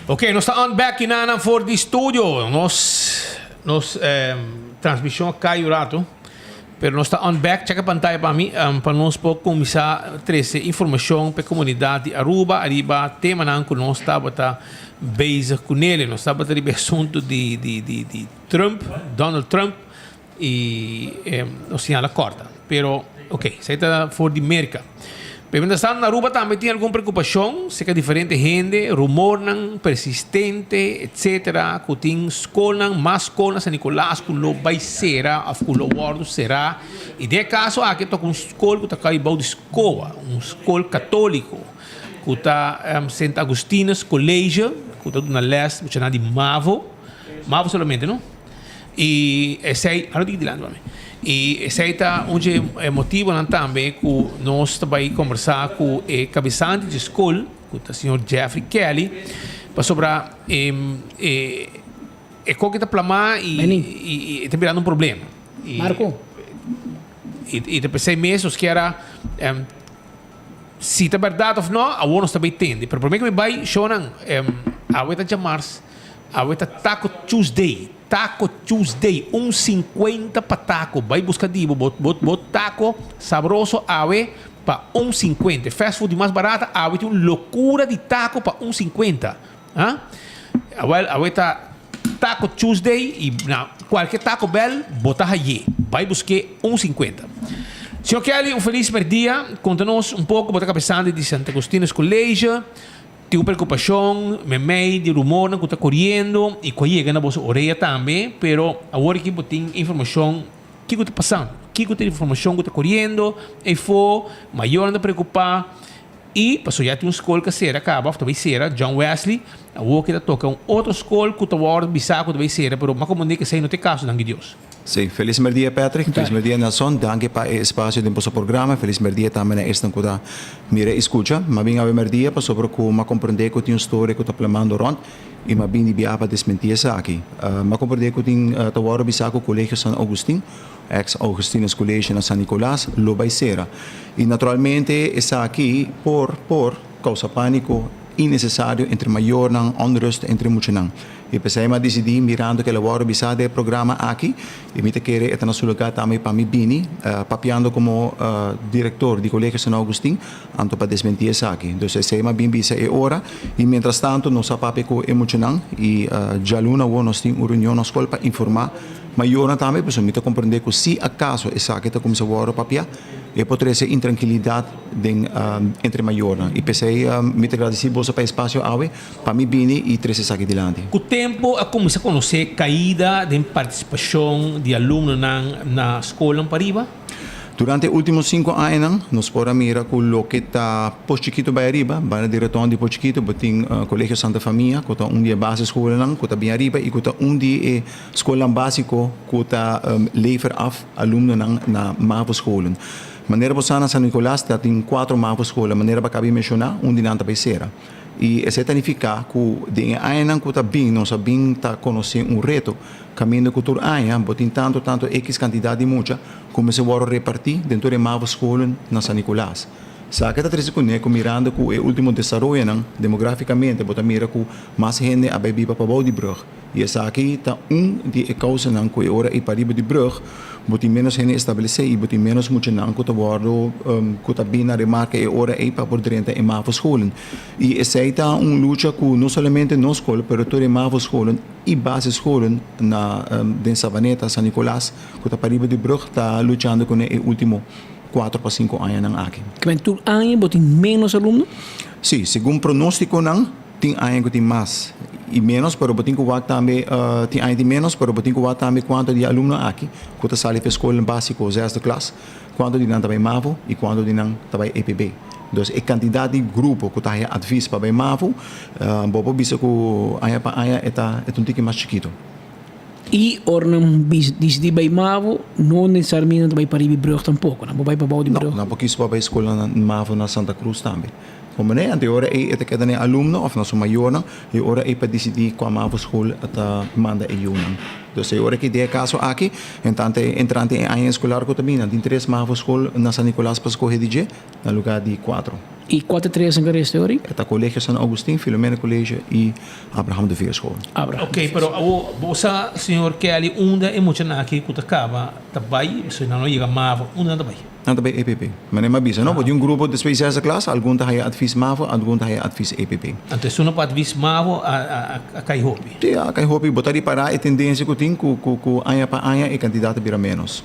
Ok, nos ta on back inana for di studio. Nos nos transmishon a kai un rato, pero nos ta on back. Cheka pantaya pa mi pa nos por kuminsá trese informashon pa e komunidat di Aruba ariba temanan ku nos tabata bezig kunele. Nos tabata riba e asuntu di di di di Trump, Donald Trump i nos señal a kòrta. Pero ok, esei ta for di Merka. Pero mientrastanto na Aruba tambe tin algun preokupashon serka diferente hende, rumornan persistente etcetera ku tin skolnan, mas skol na San Nicolas ku lo bai sera òf ku lo wòrdu será. I den e kaso aki a toka un skol ku ta kai bou di SCOA, un skol katóliko ku ta Sint Augustinus College ku ta duna lès muchanan di mavo, mavo solamente no? I esei, alo diki dilanti pa mi. I esei ta un dje e motibonan tambe ku nos ta bai kombersá ku e kabesante dje skol, ku ta señor Jeffrey Kelly, pasobra e e e koki ta plamá i i e ta birando un problema. I Marco. I ta p'esei mes nos kier a si ta bèrdat òf no, awor nos ta bai tende. Pero promé ku mi bai, shownan, awe ta djamars. Awe ta Taco Tuesday, Taco Tuesday, un sinkuenta pa taco. Bai buska di bo bo bo taco sabroso awe pa un sinkuenta. E fast food di mas barata awe tin un lokura di taco pa un sinkuenta. Ha? Awel awe ta Taco Tuesday i na kualke Taco Bell bo ta haye. Bai busk'é un sinkuenta. Señor Kelly, un felis merdia. Konta nos un poko, bo ta kabesante di Santa Agustinus College. Tin un preokupashon meimei di rumornan ku ta koriendo i ku a yega na boso orea tambe, pero awor aki bo tin informashon kiko ta pasando, kiko ta e informashon ku ta koriendo eifó, mayornan ta preokupá i pasobra ya tin un skol ku a sera kaba òf ta bai sera, John Wesley, awor ki ta toka un otro skol ku ta wòrdu bisá ku ta bai sera, pero mas komo esei no ta e kaso, danki Dios. Sí, felis merdia Patrick, felis merdia Nelson, danki pa e espacio den boso programa, felis merdia tambe na esnan cu ta mira y scucha. M'a bin awe merdia pasobra cu m'a comprende cu tin un storia cu ta plamando rond y m'a bin di bia pa desmenti esaki. M'a comprende cu tin ta worde bisa cu Colegio San Augustin, ex Augustinus College na San Nicolas, lo bay cera. Y naturalmente esaki por por causa panico innecesario entre mayornan, onrust entre muchanan. I p'esei mi a disidí, mirando ku el a wòrdu bisá den e programa aki, i mi ta kere e ta na su lugá tambe pa mi bini, papiando komo direktor di Kolegio San Augustin, anto pa desmentí esaki. Dus esei mi a bin bisa e ora, i mientrastantu nos a papia ku e muchanan, i djaluna awor nos tin un reunion na skol pa informá mayornan tambe, pasobra mi ta komprendé ku si akaso esaki ta kuminsá wòrdu papiá, e por trese intrankilidat den entre mayornan. I p'esei mi ta gradisí boso pa e espasio awe. Pa mi bini i trese esaki dilanti. Ku tempu a kuminsá konosé kaida den partisipashon di alumnonan na skolnan pariba? Durante e último sinku añanan nos por a mira ku loke ta Pos Chikitu bai ariba, banda di Reton di Pos Chikitu bo tin Kolegio Santa Famia ku ta un di e basiskolnan ku ta bin ariba i ku ta un di e skolnan básiko ku ta lever af alumnonan na mavoscholen. Manera bo sa na San Nicolas ta tin kuatro mavoscholen, manera bo a kaba di menshoná un di nan ta bai sera. I esei ta nifiká ku den e añanan ku ta bin nos a bin ta konosé un reto kaminda ku tur aña bo tin tantu tantu ekis kantidat di mucha ku mester wòrdu repartí den tur e mavo skolen na San Nicolas. Esaki ta trese kuné ku mirando ku e último desaroyonan demografikamente bo ta mira ku mas hende a bai biba pabou di brùg i esaki ta un di e kousanan ku e ora ei pariba di brùg Bo tin ménos hende establesé i bo tin ménos muchanan ku ta wòrdu ku ta bin na remarka e ora ei pa por drenta e mavo-scholen. I esei ta un lucha ku no solamente nos skol pero tur e mavo-scholen i basisscholen na den Savaneta, San Nicolas ku ta pariba di brug ta luchando kuné e último kuater pa sinku añanan aki. Kmen tur aña bo tin ménos alumno? Sí, segun pronóstikonan. Tin aña ku tin mas i ménos, pero bo tin ku wak tambe, tin aña tin ménos, pero bo tin ku wak tambe kuantu di e alumno aki ku ta sali pa e skol básiko, zesde klas, kuantu di nan ta bai mavo i kuantu di nan ta bai EPB. Dus e kantidat di grupo ku ta haya advis pa bai mavo, bo por bisa ku aña pa aña e ta e ta un tiki mas chikitu. I ora nan disidí bai mavo, no nesesariamente nan ta bai pariba e brùg tampoko, nan por bai pabou di brùg. No, nan por kis pa bai skolnan mavo na Santa Cruz tambe. Como ne, anto e ora ei e ta keda na e alumno of na su mayornan, e ora ei pa disidí kua mavo school ta manda e yunan. Dus e ora aki den e kaso aki, entrante entrante e aña eskolar ku ta bini, nan tin tres mavo skol na San Nicolas pa skohe di dje, na lugá di kuatro. I kua ta tres nan ku resta ori? E ta Colegio San Augustin, Filomena College i Abraham de Veer School. Abraham de Veer. Ok, pero awor bo sa, señor Kelly, unda e muchanan aki ku ta kaba ta bai? Pasobra nan no yega mavo, unda nan ta bai? Nan ta bai EPP. Manera mi a bisa, no? Bo tin un grupo despues di sesde klas, algun ta haya advies mavo, algun ta haya advies EPP. Anto esun no por advies mavo a a kai hopi? Sí, a kai hopi. Bo ta ripará e tendensia ku tin ku ku ku aña pa aña e kantidat ta bira ménos.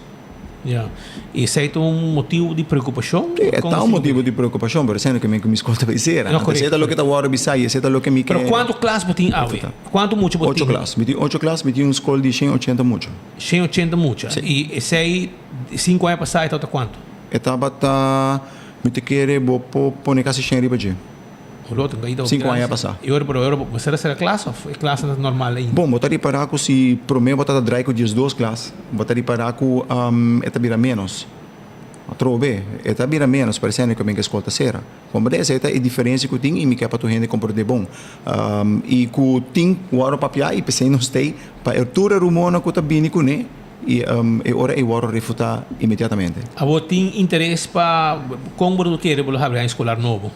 Ya. I esei ta un motibu di preokupashon? Sí, e ta un motibu di preokupashon, pero esei no ke men ku mi skol ta bai sera. No, korekto. Esei ta loke ta wòrdu bisá i esei ta loke mi ke. Pero kuantu klas bo tin awe? Kuantu mucha bo tin? Ocho klas. Mi tin ocho klas, mi tin un skol di shen ochenta mucha. Shen ochenta mucha. Sí. I esei 5 aña pasá e tabata kuantu? E tabata, mi ta kere bo por pone kasi 100 riba dje. Holó, ta un kaida hopi 5 aña grandi. Pasá. I ora, pero ora bo mester a sera klas òf e klasnan ta normal ainda? Bon, bo ta ripará ku si promé bo tabata drai ku 12 klas, bo ta ripará ku e ta bira ménos. Atrobe, e ta bira ménos, paresiendo ku e skol ta sera. Komprendé? Esei ta e diferensia ku tin i mi ke pa tur hende komprendé bon. I ku tin wòrdu papiá i p'esei nos t'ei pa e tur e rumornan ku ta bini kuné i e ora ei wòrdu refutá inmediatamente. Abo tin interes pa kon bo ta kere bo lo habri aña eskolar nobo?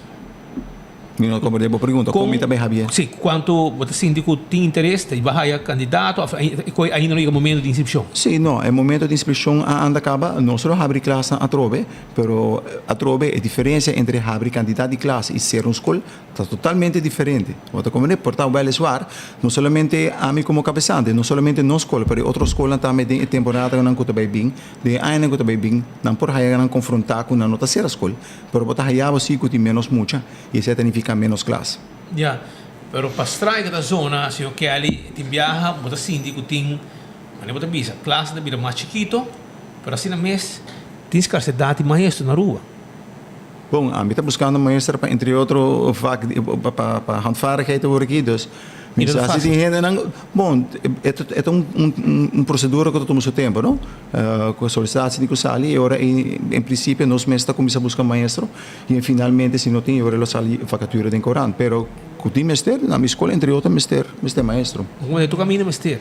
Mi no komprendé bo pregunta. Kon mi ta bai habié? Sí, kuantu bo ta sinti ku tin interes ta bai haya kandidato òf ainda no yega momento di inskripshon? Sí, no, e momento di inskripshon a anda kaba. Nos lo habri klasnan atrobe, pero atrobe e diferensia entre habri kandidat di klas i sera un skol ta totalmente diferente. Bo ta komprendé? Por ta wèliswaar, no solamente ami komo kabesante, no solamente nos skol, pero e otro skolnan tambe den e temporadanan ku ta bai bin, den e añanan ku ta bai bin, nan por haya nan konfrontá ku nan no ta sera skol. Pero bo ta haya bo si ku tin ménos mucha i esei ta nifiká ménos klas. Ya, pero pa strike ta zona, señor Kelly, tin biaha bo ta sinti ku tin, manera bo ta bisa, klasnan ta bira mas chikito, pero asina mes tin skarsedat di maestro na Aruba. Bon, ami ta buskando maestra pa entre otro vak pa pa handvaardigheid awor aki, dus mi sa si tin hendenan, bon, e ta un un prosedura ku ta tuma su tempu, no? Ku solisitasie tin ku sali e ora ei en prinsipio nos mes ta kuminsá buska maestro i finalmente si no tin e ora lo sali vakatura den korant, pero ku tin mester na mi skol entre otro mester mester maestro. Bon, e tur kaminda mester.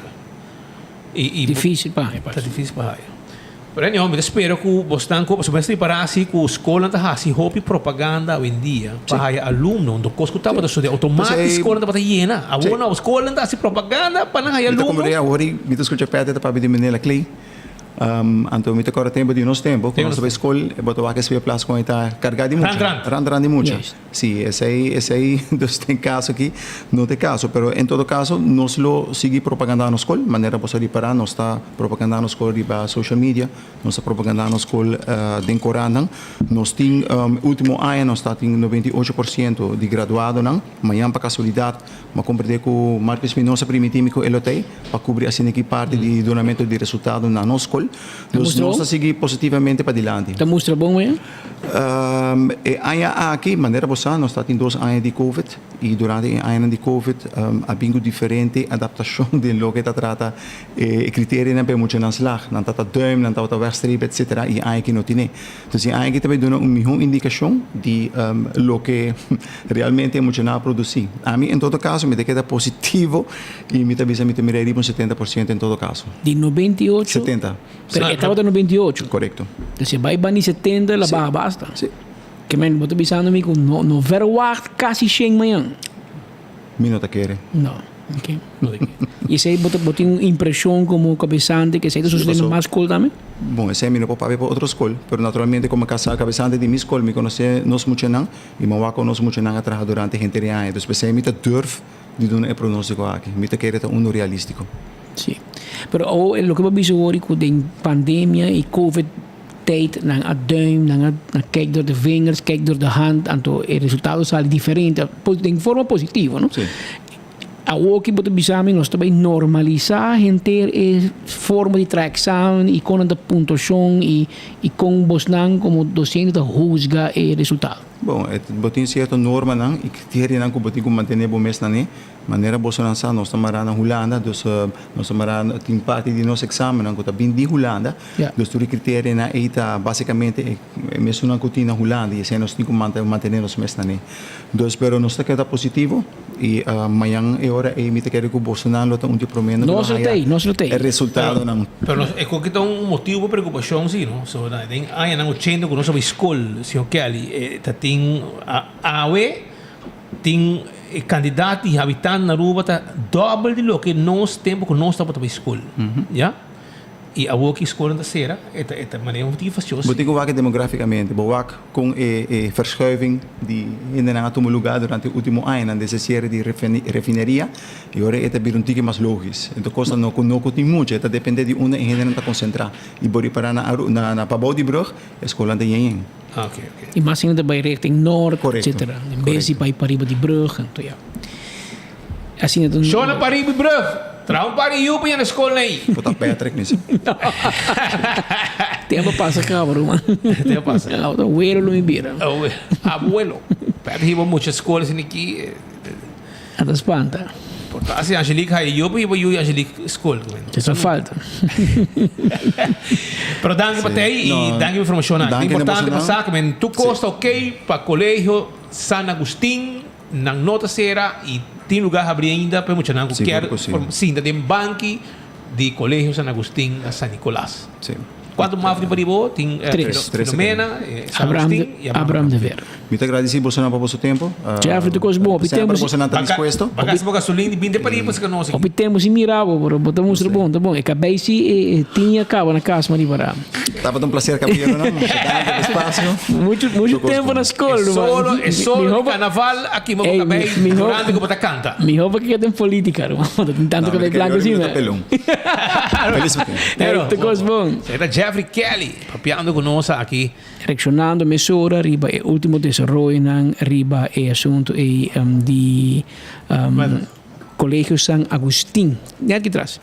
I Difícil pa haña. Ta difícil pa haña. Pero anyhow, mi ta spera ku bosnan ku pasobra mester ripará si ku skolnan ta hasi hopi propaganda awendia pa haya alumno. Enton kos ku tabata sucede outomatic skolnan tabata yena. Awor no, skolnan ta hasi propaganda pa nan haya Mi ta alumno. komprendé awor i mi ta skucha Peter ta papia di Manila Clay. Anto mi ta kòrda tempu di nos tempu ku nos ta bai skol e bo ta wak e speelplaats kon e ta kargá di mucha. Rand rand. Rand rand di mucha. Sí, esei esei dus den kaso aki no ta e kaso, pero en todo kaso nos lo sigui propagandá nos skol, manera bo sa ripará nos ta propagandá nos skol riba social media, nos ta propagandá nos skol den korantnan, nos tin último aña nos ta tin 98% di graduadonan, mañan pa kasualidat mi a komprendé ku Marco Espinosa primintí mi ku e lo ta ei pa kubri asina ki parti di dunamentu di resultado na nos skol, dus nos ta sigui positivamente padilanti. Ta mustra bon mañan? E aña aki, manera bo sa, nos ta tin dos aña di Covid i durante e añanan di Covid a bin ku diferente adaptashon den loke ta trata e kriterionan pa e muchanan slag. Nan tabata duim, nan tabata wegstreep, etsetera, i e aña aki no tine. Entonces e aña aki ta bai duna un mihó indikashon di loke realmente e muchanan a produsí. Ami en todo kaso mi ta keda positivo i mi ta bisa mi ta mira riba un 70% en todo kaso. Di 98? 70. Pero e tabata 98. Korekto. Dus e bai bani 70 la baha basta. Sí. Ke men bo ta bisando mi ku no no verwacht kasi shen mañan. Mi no ta kere. No. Ok. I esei bo ta bo tin un impreshon komo kabesante ke esei ta sosode na mas skol tambe? Bon, esei mi no por papia pa otro skol, pero naturalmente komo kabesante di mi skol mi konosé nos muchanan i mi a wak kon nos muchanan a traha durante henter e aña. Dus p'esei mi ta durf di duna e pronóstiko aki. Mi ta kere ta unu realístiko. Sí. Pero awor loke bo a bisa hoor ku den pandemia i covid tijd nan a duim, nan a kijk door de vingers, kijk door de hand, anto e resultado sali diferente, den forma positivo, no? Sí. Awor ki bo ta bisa mi nos ta bai normalisa henter e forma di traha examen i kon nan ta puntuashon i kon bosnan komo dosente ta huzga e resultado. Bon, e bo tin sierto normanan i kriterianan ku bo tin ku mantené bo mes nan e. Manera bosonan sa, nos ta mará na Hulanda, dus nos ta mará, tin parti di nos eksamennan ku ta bin di Hulanda. Dus tur e kriterianan ei ta basikamente e mesunnan ku tin na Hulanda i esei nos tin ku mantené nos mes nan e. Dus, pero nos ta keda positivo i mañan e ora ei mi ta kere ku bosonan lo ta un di e proménan ku lo Nos lo haña t'ei, nos lo t'ei. e resultadonan. Pero nos, e koki ta un motibu pa preokupashon si, no? So, den añanan ochenta ku nos a bai skol, señor Kelly, e ta tin awe tin e kandidat di habitant na Aruba ta dòbel di loke nos tempu ku nos tabata bai skol, ya? I awor ki skolnan ta sera, e ta e ta manera un tiki fastioso. Bo tin ku wak demograficamente, bo wak kon e e verschuiving di hendenan a tuma luga durante e ultimo añanan desde e siere di refineria i ora e ta bira un tiki mas logis. Enton kosnan no ku no ku tin mucho, e ta depende di unda e hendenan ta konsentra. I bo ripara na Aru na na pabou di brug e skolnan ta yen yen. Ok ok. I mas hende ta bai richting noord Korekto, etcetera. En bes di korekto. bai pariba di brug anto ya. Asina ta. Shona pariba di brug. Traha un par di yu pa yanda skol na ei. Bo ta Patrick mi si. Tempo pasa caba ruman. Tempo pasa. Abuelo lo mi bira. Abuelo. Patrick hiba mucha skol asina aki. A ta spanta. Por ta si Angelique haya yu pa hiba yu di Angelique skol. Te falta. Pero danki pa tei y danki pa informacionnan. Importante pa sa cu men tur cos ta ok pa Colegio San Agustin. Nan no ta sera y tin lugar habri ainda pa e muchanan cu kier sinta den banki di Colegio San Agustin na San Nicolas. Cuanto maf tin pariba bo? Tin Filomena, San Agustin y Abraham de Ver. Mi ta gradeci bosonan pa boso tempo. Jeffrey tu cos bon. Hopi tempo si. Semper bosonan ta dispuesto. Ba gasta bo gasolin di binte pariba pasobra nos aki. Hopi tempo sin mira bo pero bo ta mustra bon ta bon. E cabey si tin a caba na cas ma riba ra. Tabata un placer caballeronan. Mucho danki pa e espacio. Mucho mucho tempo na scol E solo e solo di carnaval a kima bo cabey durante cu bo ta canta. Miho pa keda den politica ruman. Bo ta tin tanto cabey blanco asina. No, mi ta pelon. Feliz weekend. Ey, tur cos bon. Esey ta Jeffrey Kelly papiando cu nos aki. Reaccionando mesora riba e ultimo desaroyonan riba e asunto ey di Colegio San Agustin. Net aki tras.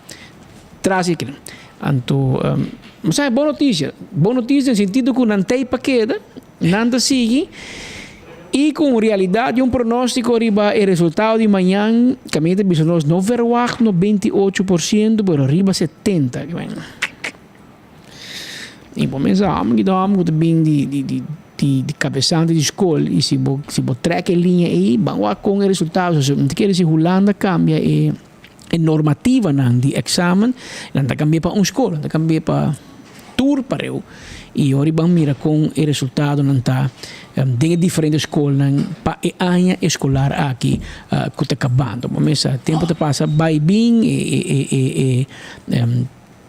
Tras di kila. Anto, bo sa e bon notisia. Bon notisia den sentido ku nan tei pa keda, nan ta sigui i ku un realidat di un pronóstiko riba e resultado di mañan, kaminda ta bisa nos no verwagt no 28%, pero riba 70. I bo mester hòmber ki ta hòmber ku ta bin di di di di di kabesante di skol i si bo si bo trèk e liña ei ban wak kon e resultado. Mi ta kere si Hulanda kambia e. E normativanan di examen, nan ta cambia pa un scol, nan ta cambia pa tur pareu. Y ora ban mira con e resultadonan ta den e diferente scolnan pa e aña escolar aki cu ta cabando. Bo mesa tempo ta pasa bay bin, e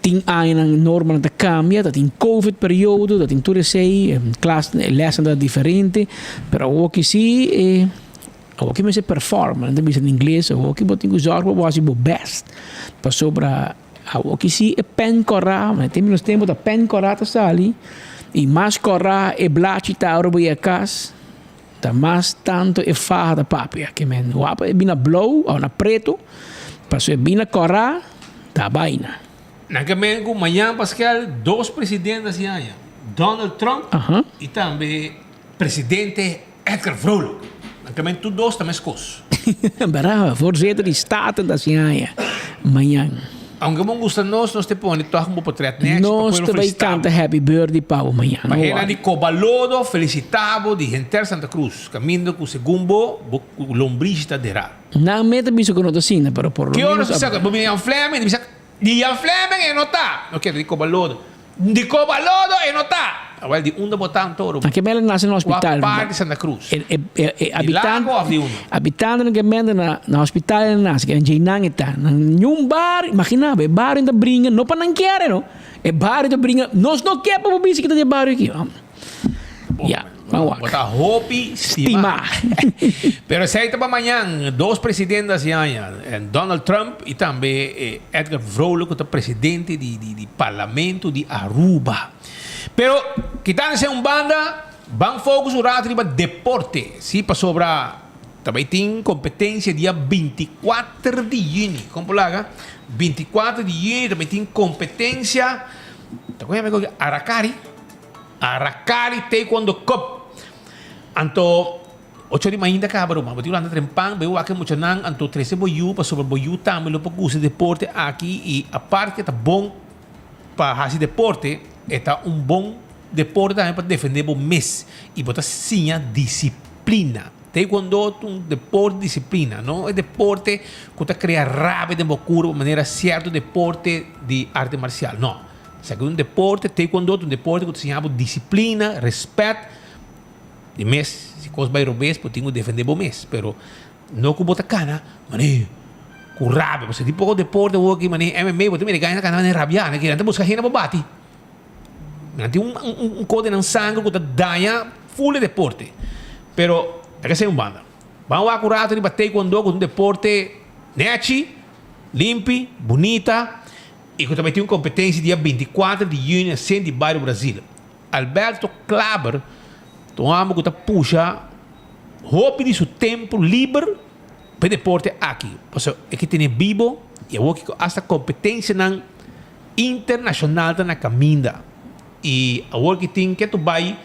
tin añanan normanan ta cambia, ta tin covid periodo, ta tin tur esey, klas, lesnan ta diferente, pero awoki si e. Awoki mester perform, nan ta bisa na ingles, awoki bo tin ku zorg pa bo hasi bo best, pasobra awoki si e pen kòrá, na e menos tempu ta pen kòrá ta sali, i mas kòrá e blachi ta ora bo yega kas, ta mas tantu e faha ta papia. Ke men wak e bina blou òf na pretu, pasobra e bina kòrá ta baina. Nan ke men ku mañan Pascal dos presidente a hasi aña, Donald Trump i tambe Presidente Edgar Vrolijk. Nan ta men tur dos ta meskos. Brava, voorzitter di Staten ta haci aña mañan. Aunke bo gusta nos, nos te pone toch un bo potret nechi pa Nos pueblo ta bay felicita canta bo. happy birthday pa bo mañan, Pa no hende worry. di Coba Lodo felicita bo di henter Santa Cruz, caminda cu segun bo, bo lombrishi ta dera. Nan meta bisa cu no ta asina, pero por lo Ki ora menos nos a. bisa, bo bini Jan Fleming, di bisa, di Jan Fleming e no ta. No kier di Coba Lodo. Di Coba Lodo e no ta. Awel di unda bo ta anto Nan ke mende nace na Kua hospital. parti di Santa Cruz? E, e, e, e Di habitan, Lago of di unda? habitantenan ke mende na, na hospital e nace, ke djeinan e ta. Nan niun bar, imagina bo, e bario ta bringa, no pa nan kier no. E bario ta bringa, nos no kier pa bo bisa kita di e bario aki. Ya, ban wak. Bo ta hopi stima. Stima. Pero esei ta pa mañan, dos presidente hasi aña, Donald Trump y tambe Edgar Vrolijk cu ta presidente di di di parlamento di Aruba. Pero kitando esei un banda, ban focus un rato riba deporte, si, pasobra ta bay tin competencia dia 24 di juni, con por laga? 24 di juni ta bay tin competencia, ta con yama e cosa? Aracari. Aracari Taekwondo Cup. Anto ocho di mainta kaba ruman, bo tin ku lanta trempan bai wak e muchanan, anto trese bo yu pasobra bo yu tambe lo por gusta e deporte aki i aparte ke ta bon pa hasi deporte e ta un bon deporte tambe pa defende bo mes i bo ta siña disiplina. Taekwondo ta un deporte di disiplina, no e deporte ku ta krea rabia den bo kurpa manera sierto deporte di arte marsial, no. Esaki ta un deporte, taekwondo ta un deporte ku ta siña bo disiplina, respet di mes. Si kos bai robes bo tin ku defende bo mes, pero no ku bo ta kana manera ku rabia, pasobra tin poko deporte awor aki manera MMA bo ta mira e gana ta kana manera rabia, nan ta buska hende pa bati. Nan tin un un kos den nan sanger ku ta daña ful e deporte. Pero ta ke esei un banda. Ban wak un rato riba taekwondo ku ta un deporte nechi, limpi, bunita i ku ta bai tin un kompetensia dia 24 di yüni na Sint di Bario Brazil. Alberto Klaber ta un hòmber ku ta pusha hopi di su tempu liber pa e deporte aki. Pasobra e ke tene bibo i awor ku asta kompetensianan Internacional ta na caminda y awor ki tin ke tu bay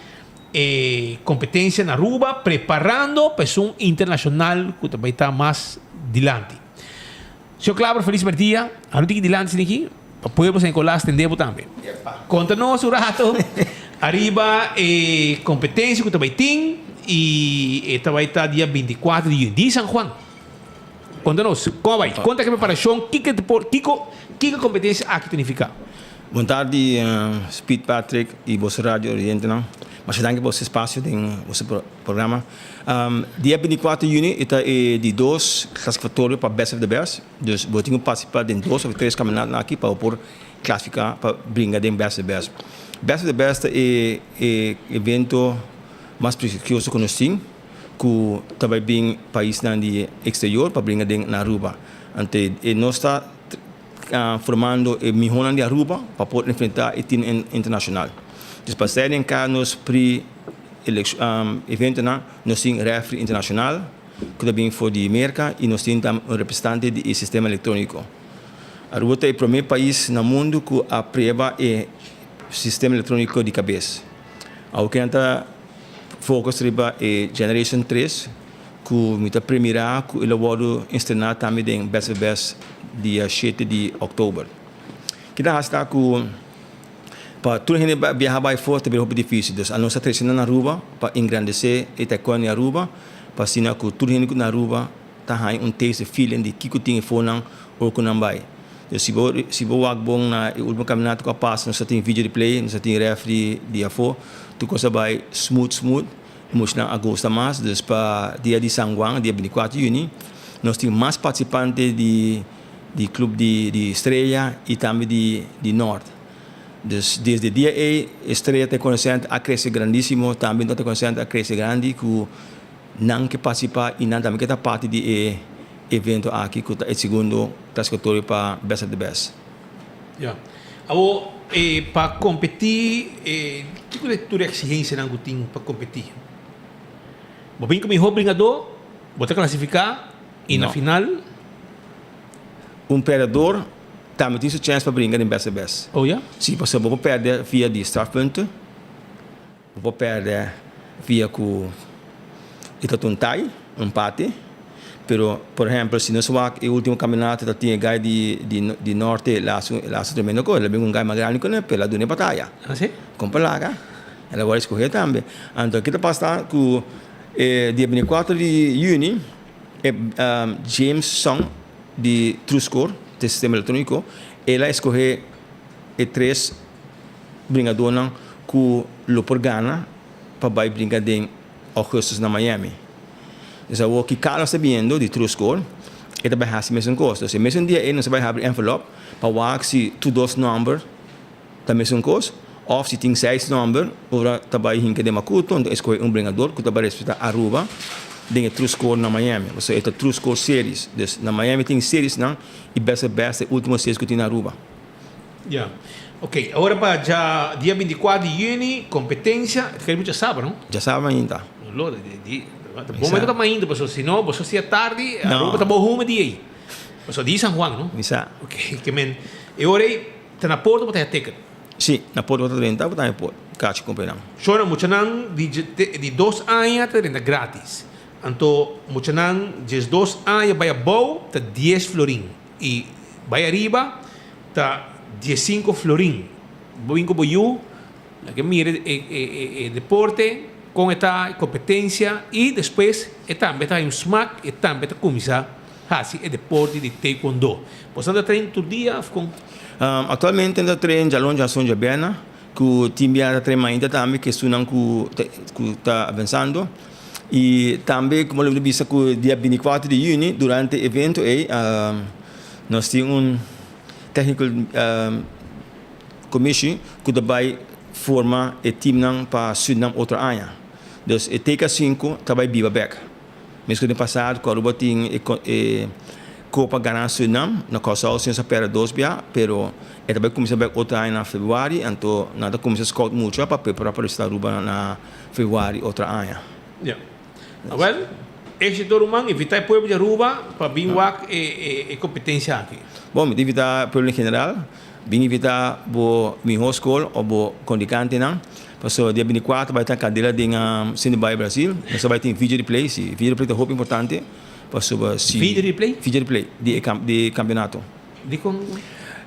e competencia na Aruba preparando pa esun internacional cu ta bay ta mas dilanti. Señor Klaber feliz merdia, a no tin ki dilanti esaki aki pa pueblo San Nicolas tende bo tambe. Conta nos un rato ariba e competencia cu ta bay tin y e ta bay ta dia 24 di juni di San Juan. Konta nos, kon a bai? Konta ke preparashon, kiko e por, kiko, kiko e kompetensia aki ta nifiká? Bon tardi Speed Patrick y boso radio oyentenan. Masha danki pa boso espacio den boso programa. Dia 24 di juni e ta e di dos clasificatorio pa Best of the Best. Dus bo tin cu participa den dos of tres caminatonan aki pa bo por clasifica pa bringa den Best of the Best. Best of the Best ta e evento mas prestigioso cu nos tin. ku ta bai bin paisnan di eksterior pa bringa den na Aruba. Anto e nos ta formando e mihonan di Aruba pa por enfrenta e team internashonal. Dus pa esei den ka nos pre eventonan nos tin refri internashonal ku ta bin for di Merka i nos tin tambe un representante di e sistema elektroniko. Aruba ta e prome pais na mundu ku a prueba e sistema elektroniko di kabes. Awor ke nan ta Focus riba e Generation 3 ku mi ta premirá ku e lo wòrdu estrená tambe den Best of Best dia shete di òktober. Kita hasi ta ku pa tur hende biaha bai for ta bira hopi difísil. Dus anos ta trese nan na Aruba pa engrandesé e taekwondo di Aruba pa asina ku tur hende ku na Aruba ta haña un taste, feeling di kiko tin e fonan ora ku nan bai. Dus si bo si bo wak bon na e ultimo kaminato ku a pasa nos a tin video replay, nos a tin refri di afó, tur kos a bai smooth smooth, e muchanan a gusta mas. Dus pa dia di San Juan, dia 24 yüni, nos tin mas partisipante di di club di di Estrella i tambe di di Nort. Dus desde dia ei Estrella Taekwondo Center a krese grandisimo, tambe Nort Taekwondo Center a krese grandi ku Nan ke partisipá i nan tambe ke ta parti di e evento aki ku ta e segundo klasifikatorio pa Best of the Best. Ya. Awor e pa kompetí e kiko ta tur e eksigensianan ku tin pa kompetí? Bo bin ku mihó bringadó, bo ta klasifiká i na final. Un pèrdedor tambe tin su chèns pa bringa den Best of the Best. Oh ya? Si, pasobra bo por pèrdè via di strafpunten. Bo por pèrdè via ku e ta un tai, un empate. Pero, por ehèmpel, si nos wak e último kampionato ta tin e gai di di di norte el a hasi el a hasi tremendo kos. El a bin ku un gai mas grandi ku ne, pero el a duna e bataya. Así? Kon pa laga. El a wòrdu eskohé tambe. Anto ke ta pasa ku e dia 24 di yüni e James Song di Truscore, di sistema elektróniko, el a eskohé e tres bringadónan ku lo por gana pa bai bringa den augustus na Miami. Dus awor ki Carlos ta biniendo di True Score, e ta bai hasi mesun kos. Dus e mesun dia ei nos ta bai habri envelop pa wak si tur dos nòmber ta mesun kos òf si tin seis nòmber ora ta bai hinka den makuto anto e skohe un bringador ku ta bai representá Aruba den e True Score na Miami. Pasobra e ta True Score Series. Dus na Miami tin seriesnan i Best of Best ta e último series ku tin na Aruba. Ya. Ok, awor pa dja dia 24 di juni, competencia, ta kere djasabra, no? Djasabra mainta. Lo, di, di, bon momento ta mainta, pasobra si no, boso sia tardi, Aruba ta bo hume di ei. Pasobra di San Juan, no? Mi sa. Ok, ke men, e ora ei, ta na porta bo ta haña ticket? Si, na porta bo ta drenta, bo ta haña por. Kachi kumpra nan. Shona, muchanan di di dos aña ta drenta gratis. Anto muchanan 12 aña bai abou ta 10 florin i bai ariba ta 15 florin. Bo bin ku bo yu, laga mira e e e deporte, kon e ta, e kompetensia i despues e tambe ta haña un smak, e tambe ta kuminsá hasi e deporte di taekwondo. Boso ta train tur dia of kon? Aktualmente mi ta train djalon, djason, djabièrnè. Ku tin bia ta trae mainta tambe ku esunnan ku ku ta avansando. I tambe komo lo bisa ku dia 24 di yüni durante e evento ei nos tin un technical commissie ku ta bai forma e teamnan pa Surinam otro aña. Dus e TK sinku ta bai biba bek. Mescos den pasado cu Aruba tin e Copa gana Surinam, na Curaçao si nos a perde dos bia, pero e ta bay cuminsa bek otro aña na februari, anto nan ta cuminsa scout mucha pa prepara pa representa Aruba na februari otro aña. Ya. Awel, exito ruman, invita e pueblo di Aruba pa bin wak e competencia aki. Bon, mi ta invita e pueblo en general, bin invita bo miho scol of bo condicantenan. Pasobra dia 24 bai ta candela den Cine Baia Brasil. Nos ta bai tin video replay. Si, video replay ta hopi importante. Pasobra si. Video replay? Video replay di e di e campeonato. Dikon?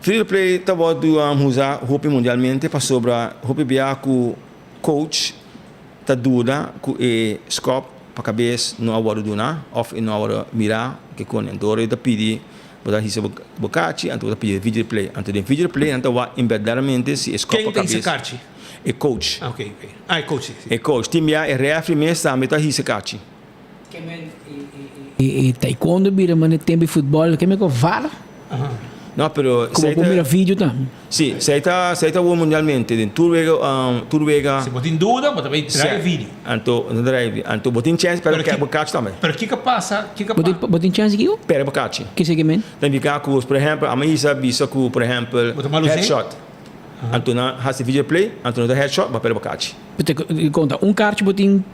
Video replay ta wordu usa hopi mundialmente pasobra hopi bia cu coach ta duda cu e skop pa cabes no a wordu duna of e no a wordu mira ke con. Enton ora e ta pidi Bo ta hisa bo karchi, anto bo ta pidi video replay. Anto den video replay nan ta wak inberdaderamente si e skop pa kabes. Ken ta hisa karchi? E coach. Ah, ok, ok. Ah, e coach, si, si. E coach. Tin bia e refri mes tambe ta hisa karchi. Ke men e taekwondo bira manera tempo di futbol, ke men ku var? No, pero. Como bo mira video tambe. Si, esei ta esei ta wou mundialmente den tur wega tur wega. Si bo tin duda bo ta bay trae video. Anto bo ta trae video. Anto bo tin chance perde bo kachi tambe. Pero kiko pasa kiko pa. Bo tin chance kiko? Perde bo kachi. Ke esei ke men? Ta indica ku por ehempel a mi a bisa ku por ehempel Bo ta malu headshot. Anto nan hasi video play anto no ta headshot bo a perde bo kachi. Bo ta konta un karchi bo tin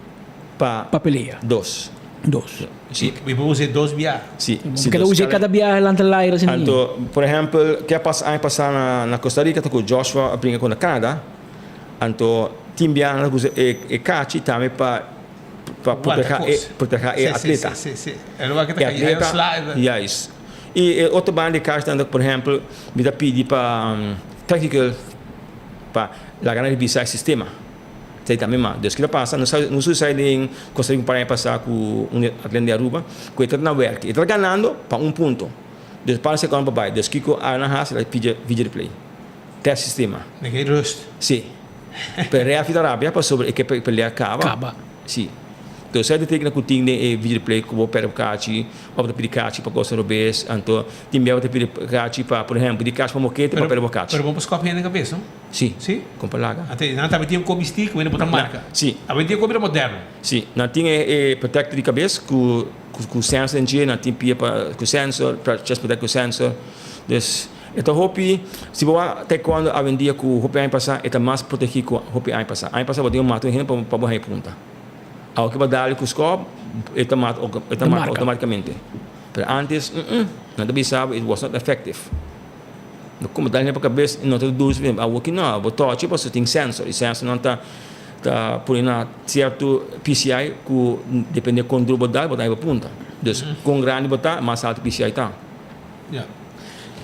Pa pa pelea? Dos. Dos. Si. Mi por usa e dos biaha. Si. Bo keda usa e kada biaha lanta laira asina. Anto, por ehempel, ke a pasa aña pasa na na Costa Rica ta ku Joshua a bringa kontra Canada. Anto tin biaha nan ta usa e e kachi tambe pa pa proteha e proteha e atleta. Si, si, si. E lo ke ta E atleta, juist. I e otro banda di kachi ta por ehempel, mi ta pidi pa technical pa laga nan revisa e sistema. Esei tambe mas. Dus kiko ta pasa? Nos nos usa den Costa Rica un par aña pasa ku un atleta di Aruba ku e ta na wèrki. E ta ganando pa un punto. Dus par sekondo pa bai. Dus kiko a nan hasi? Nan pidi video replay. Tèst sistema. Nan ke rust. Si. Pero rèfri ta rabia pasobra e ke pa e pelea kaba. Kaba. Si. Entonces esei ta tekena ku tin den e video replay ku bo pèrdè bo kachi òf bo ta pidi kachi pa kos robes. Anto tin bia bo ta pidi kachi pa por ehèmpel di kachi pa mokete pa pèrdè bo kachi. Pero bo por skòp hende kabes no? Si. Si? Kon pa laga. Ante nan tambe tin un kopi stick wende bo ta marka. Si. Awe tin e kopi ta moderno. Si. Nan tin e e protector di kabes ku ku sensor den dje, nan tin pia pa ku sensor, chest protector ku sensor. Dus e ta hopi, si bo wak taekwondo awendia ku hopi aña pasa e ta mas protegi ku hopi aña pasa. Aña pasa bo tin ku mata un hende pa bo haña punta. Awe ke bo dal ku skòp e ta mata e ta marka automaticamente. Pero antes, nan ta bisa bo it was not effective. No kuma dal pa kabes no ta dulce bien awo ki no bo tochi pasobra tin sensor y sensor nan ta ta pone na cierto PCI ku depende kon duro bo dal bo ta haya bo punta dus kon grandi bo ta mas alto PCI ta. Ya.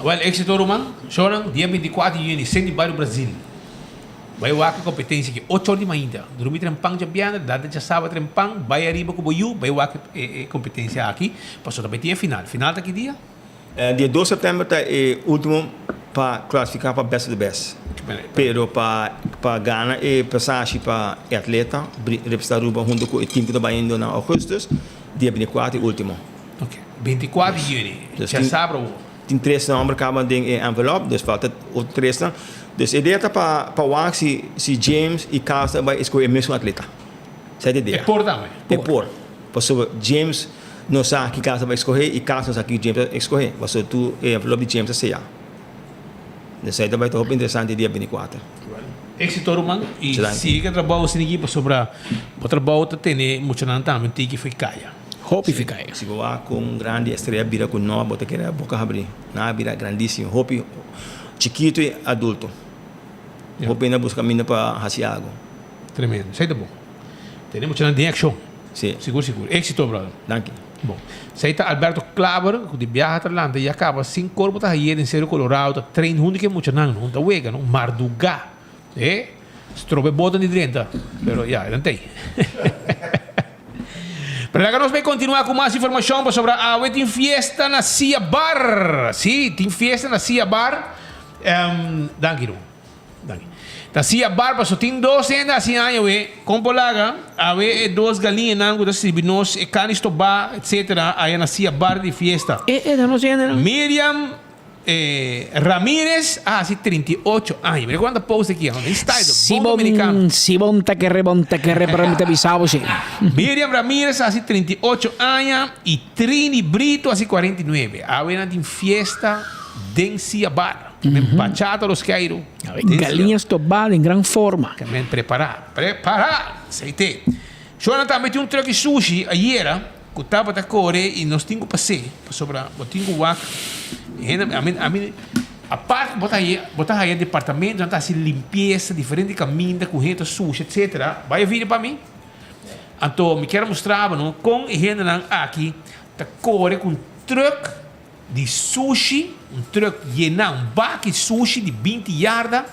Awel exito ruman. Shownan dia 24 di juni Senti Bario Brazil. Bai wak e competencia ki ocho or di mainta. Drumi trempan djabièrnè data djasaba trempan bai ariba ku bo yu bai wak e competencia aki pasobra ta bai tin e final. Final ta ki dia? Dia dos september ta e ultimo pa clasifica pa best of the best. Pero pa pa gana e pasashi pa e atleta representa Aruba hunto cu e team cu ta bayendo na augustus, dia 24 e ultimo. Ok, 24 di juni, djasabra awor. Tin tres nomber caba den e envelop, dus falta otro tresnan. Dus e idea ta pa pa wak si si James y Carlos ta bay escoge e mesun atleta. Esei ta e idea. E por tambe. E por. Pasobra James no sa ki kasa pa escoge y kasa no sa ki James a escoge. Pasobra tur e envelop di James a seya. Esei ta bai ta hopi interesante dia 24. Exito ruman y sigui cu e trabou asina aki pasobra bo trabou ta tene muchanan tambe un tiki fo'i caya. Hopi fo'i caya. Si bo wak con grandi estrella bira cu no bo ta kere boca habri. Nan a bira grandisimo. Hopi chikito y adulto. Hopi hende a buska kaminda pa hasi algu. Tremendo. Esei ta bon. Tene muchanan den akshon. Si. Sigur sigur. Éksito brother. Danki. Bon. Esei ta Alberto Klaber ku di biaha ta lanta i a kaba sin kor bo ta haye den Seru Colorado ta train huntu ku e muchanan no. Ta wega no. Mardugá. E strobe botan di drenta. Pero ya, e nan t'ei. Pero laga nos bay continua cu mas informacion pasobra awe tin fiesta na Sia Bar. Si, tin fiesta na Sia Bar. Um, danki Ron. Danki. Ta Sia Bar paso tin dos hende hasi aña we. Con por laga awe e dos galiñanan cu ta sirbi nos e carni stobá etcetera aya na Sia Bar di fiesta. E e ta nos hendenan. Miriam E Ramirez a hasi 38 aña. Mira cuanta post aki, no? Den style, Si bon dominicano. bon, si bon ta kere, bon ta kere, pero mi ta bisa bo si. Miriam Ramirez a hasi 38 aña y Trini Brito a hasi 49. Awe nan tin fiesta den Sia Bar. Men bachata los keiru. Awe Den Sia. galiña stobá den gran forma. Ke men prepara, prepara! Seite. Shona tambe tin un truck di sushi ayera. Ku tabata kore i nos tin ku pas'é, pasobra bo tin ku wak hende, ami ami apart bo ta haña bo ta haña departamentonan ta hasi limpiesa diferente kaminda ku hende ta susha etsetera, bai a video pa mi. Anto mi kier a mustra bo no kon e hendenan aki ta kore ku un trùk di sushi, un trùk yená, un baki sushi di binti yarda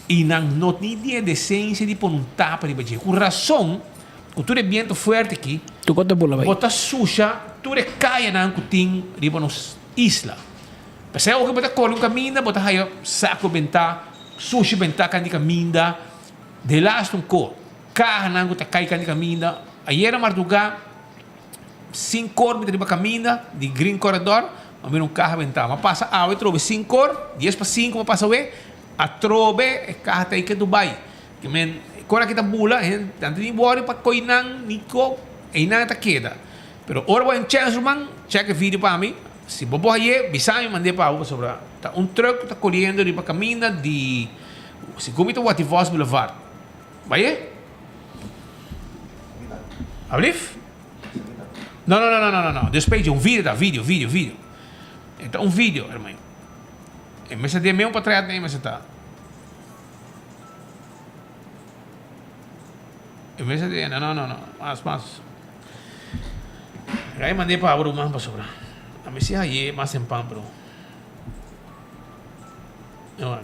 i nan no tin ni e desensia di pone un tapa riba dje. Ku rason. Ku tur e bientu fuerte aki, Tur kos ta bula bai. bo ta susha tur e kayanan ku tin riba nos isla. P'esei ora ku bo ta kore un kaminda, bo ta haya saku bentá, sushi bentá kan di kaminda, delaste un ko, kahanan ku ta kai kan di kaminda. Ayera mardugá, sinkor mi ta riba kaminda di Green Corredor, mi a mira un kaha bentá. Mi a pasa awe atrobe sinkor, dies pa sinku mi a pasa awe, atrobe e kaha ta ei ke Dubai. Ke men kor aki ta bula, hende nan ta ni wòri pa koi nan ni ko, einan e ta keda. Pero ora bo a un chèns ruman, chèk e video pa mi, si bo por haye, bisa mi mand'é pa bo pasobra ta un trùk ku ta koriendo riba kaminda di segun mi ta Watty Vos Boulevard. Bai e? Alblief? No, no, no, no, no, no, despues un video ta, video, video, video. E ta un video, hermano. E mester den mesmo patret e mester ta. E mester di, no, no, no, no, mas, mas. Rai mand'é pa abo ruman pasobra ami si haye mas en pan pero no,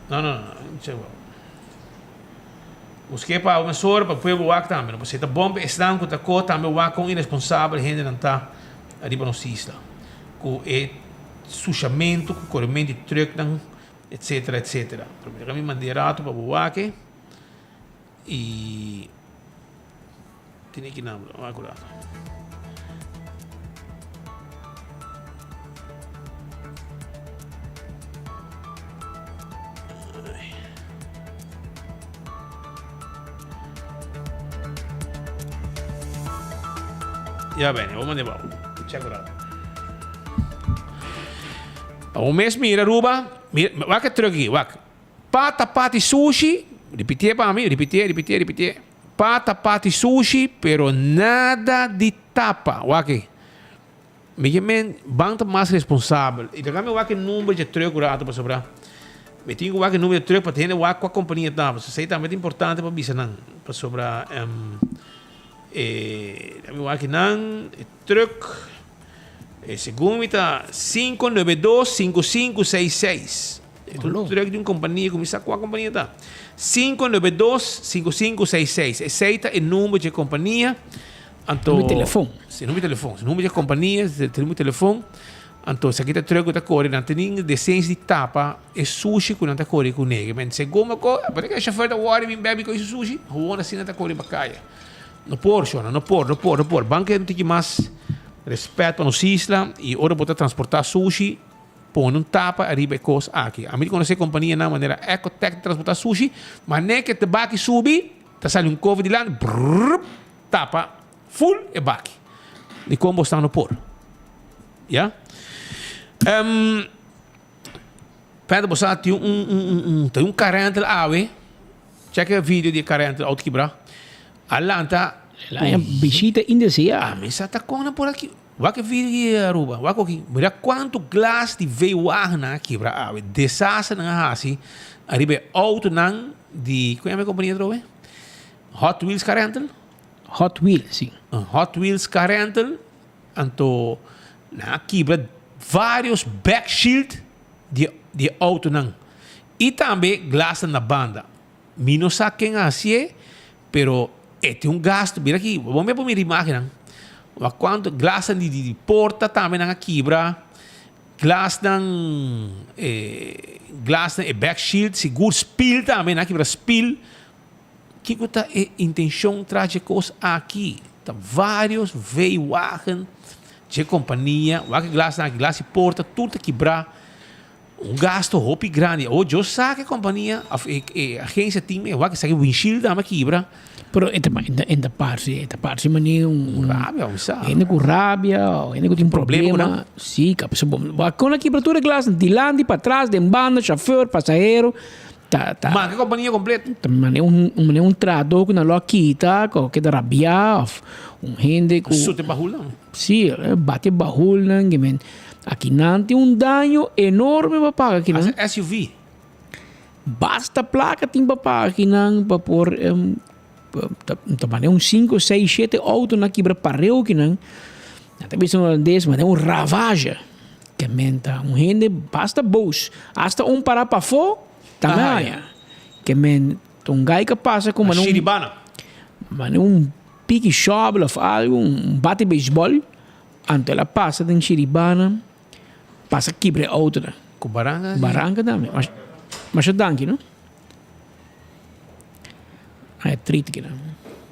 no, no, no, Busk'é pa abo mesora pa pueblo wak tambe, no? Pasobra ta bon pa esnan ku ta ko tambe wak kon iresponsabel hendenan ta riba nos isla ku e sushamentu, ku korementu di trùknan, etsetera, etsetera. Pero mi ta mi mand'é rato pa bo wak e i tene ki nan wak un rato. Ya bene, bo mande bou. Check it out. Pa bo mes mira Aruba, mira, wak e truck aki, wak. Pata pati sushi, repitié pa mi, repitié, repitié, repitié. Pata pati sushi, pero nada di tapa. Wak aki. Mi ke men ban ta mas responsabel. I laga mi wak e number dje truck un rato pasobra mi tin ku wak e number dje truck pa hende wak kua kompania ta. Pasobra esei tambe ta importante pa bisa nan. Pasobra e laga mi wak nan e truck e segun mi ta 5925566. E ta un truck di un kompania ku mi sa kua kompania ta. 5925566. Esei ta e number dje kompania. Anto, Numero di telefon. Si, numero di telefon. Si numero di compania, si numero di telefon. Anto, esaki ta truck cu ta core, nan tin decencia di tapa e sushi cu nan ta core cu nege. Men segun mi co, por e chauffeur ta worry bin bebi cu su sushi, gewoon asina ta core pa caya. No por, shona, no por, no por, no por. Ban kere un tiki mas respet pa nos isla y ora bo ta transporta sushi, Pone un tapa ariba e kos aki. Ami ta konosé kompanianan manera Ecotec ta transportá sushi, ma ne ke te baki subi, ta sali un kover dilanti, brrrp, tapa ful e baki. Dikon bo stan no por? Ya? Um, Pedro, bo sa tin un, un, un, un, tin un karentel awe. Check e video di e karentel, auto kibrá. A lanta. El a bishita indeseá. Ami sa ta kon nan por aki. Wak e video di Aruba. Wak oki. Mira kuantu glas di V-wagen nan a kibra awe. Desaster nan a hasi ariba e autonan di, kon yama e kompania atrobe? Hot Wheels Car Rental? Hot Wheels, si. Hot Wheels Car Rental. Anto nan a kibra varios back shield di di e autonan. I tambe glasnan na banda. Mi no sa ken a hasié, pero e tin un gasto. Mira aki, bo mira por mira imagennan. Wak kuantu glasnan di di porta tambe nan a kibra. Glasnan e glasnan e back shield sigur spil tambe nan a kibra spil. Kiko ta e intenshon tras dje kos aki? Ta vários V-wagen dje kompania. Wak e glasnan aki, glas di porta tur ta kibrá. Un gasto hopi grandi. Awor yo sa ke kompania of e e agensia tin e wak esaki windshield tambe kibra. Pero e ta e ta parse e ta parse manera un Un rabia un sa. Hende ku rabia o hende ku tin Problema ku nan. problema. Si, kapsa bo wak kon a kibra tur e glasnan dilanti, patras, den banda, shofèr, pasahero. Ta ta. Manka kompania kompleto. Ta manera un manera un trahadó ku nan lo a kita ku a keda rabiá of un hende ku. Sute bahulnan. Si, bati bahulnan, ke men. Akinan tin un daño enorme pa paga akinan. Hasta SUV. Basta plaka tin pa paga akinan pa por ta mane un sinku, seis, shete auto na kibra pareu akinan. Nan ta bisa na holandes mane un ravage. Ke men ta un hende basta boos. Hasta un para pafó tambe haña. Ke men ta un gai ka pasa ku mane un. Shiribana. Mane un piki shòbel òf algu, un bate beisbòl. Anto el a pasa den Chiribana, pasa kibra e autonan. Ku baranka si? Baranka tambe. Masha danki no. Ah, e trit kina.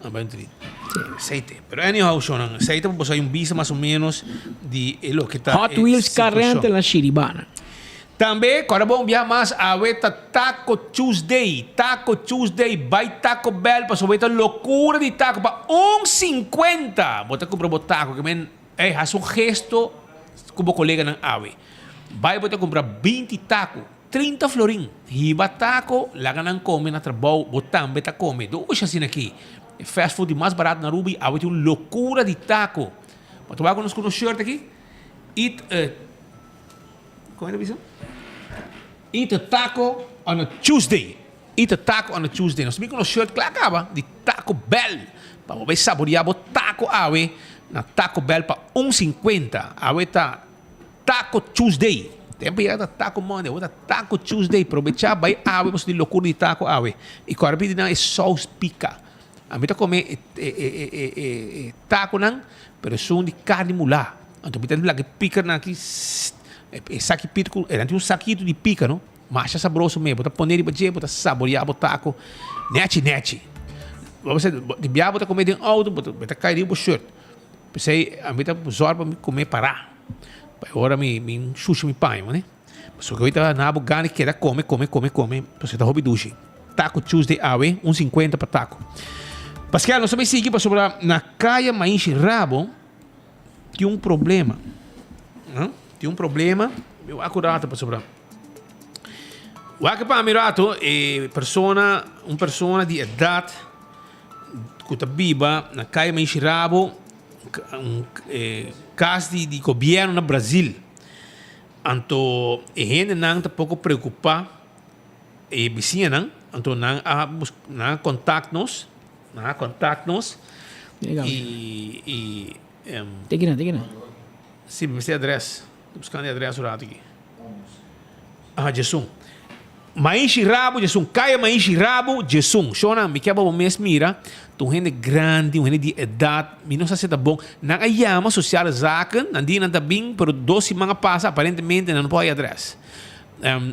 Ah, bai un trit. Si. Aceite. Pero anyhow, shownan, aceite pa boso hay un bista mas o menos di e loke ta Hot Wheels car rental na Chiribana. Tambe, kòrda bon biaha mas, awe ta Taco Tuesday, Taco Tuesday, bai Taco Bell pasobra e ta lokura di taco pa un sinkuenta! Bo ta kumpra bo taco, ke men, ey, hasi un gesto ku bo koleganan awe. Bai bo ta kumpra 20 taco, 30 florin. Hiba taco, laga nan kome na trabou, bo tambe ta kome. Dushi asina aki. E fast food di mas barato na Aruba y awe tin un lokura di taco. Bo ta wak ku nos ku nos shirt aki? Eat a. Kon e ta bisa? Eat a taco on a Tuesday. Eat a taco on a Tuesday. Nos bin ku nos shirt kla kaba di Taco Bell. Pa bo bai saboreá bo taco awe na Taco Bell pa un sinkuenta. Awe ta Taco Tuesday. Tempu yega ta Taco Monday, awe ta Taco Tuesday. Probechá bai awe pasobra di lokura di taco awe. I kòrda pidi nan e sous pika. Ami ta kome e e e e e taconan, pero esun di carni mulá. Anto mi ta laga e pikernan aki sst, e saki pit ku, e nan tin un sakito di pika no, masha sabroso mes, bo ta pone riba dje, bo ta saboreá bo taco nechi nechi. Bo bisa di bia bo ta kome den outo, bo ta bo ta kai riba bo shirt. P'esei ami ta zòrg pa mi kome pará, pa e ora mi mi shusha mi paña ne. Pasobra ku ta na bo gana keda kome kome kome kome, pasobra ta hopi dushi. Taco Tuesday awe, un sinkuenta pa taco. Paskel, nos ta bai sigui pasobra na Kaya Maishi Rabo tin un problema. Tin un problema, mi wak un rato pasobra. Wak pa mi rato, e persona, un persona di edat ku ta biba na Kaya Maishi Rabo, un kas di gobierno na Brazil. Anto e hendenan ta poko preokupá, e bisiñanan, anto nan a bus nan a kontakt nos, nan a kontakt nos i i Teki nan, teki nan. Si, mi mester e adrès, mi ta buskando e adrès un ratu aki. Aha, djesun. Maishi Rabu djesun, Kaya Maishi Rabu djesun. Shona, mi ke pa bo mes mira, ta un hende grandi, un hende di edat, mi no sa si ta bon. Nan a yama Sociale Zaken, nan di nan ta bin, pero dos siman a pasa, aparentemente nan no por haya adres.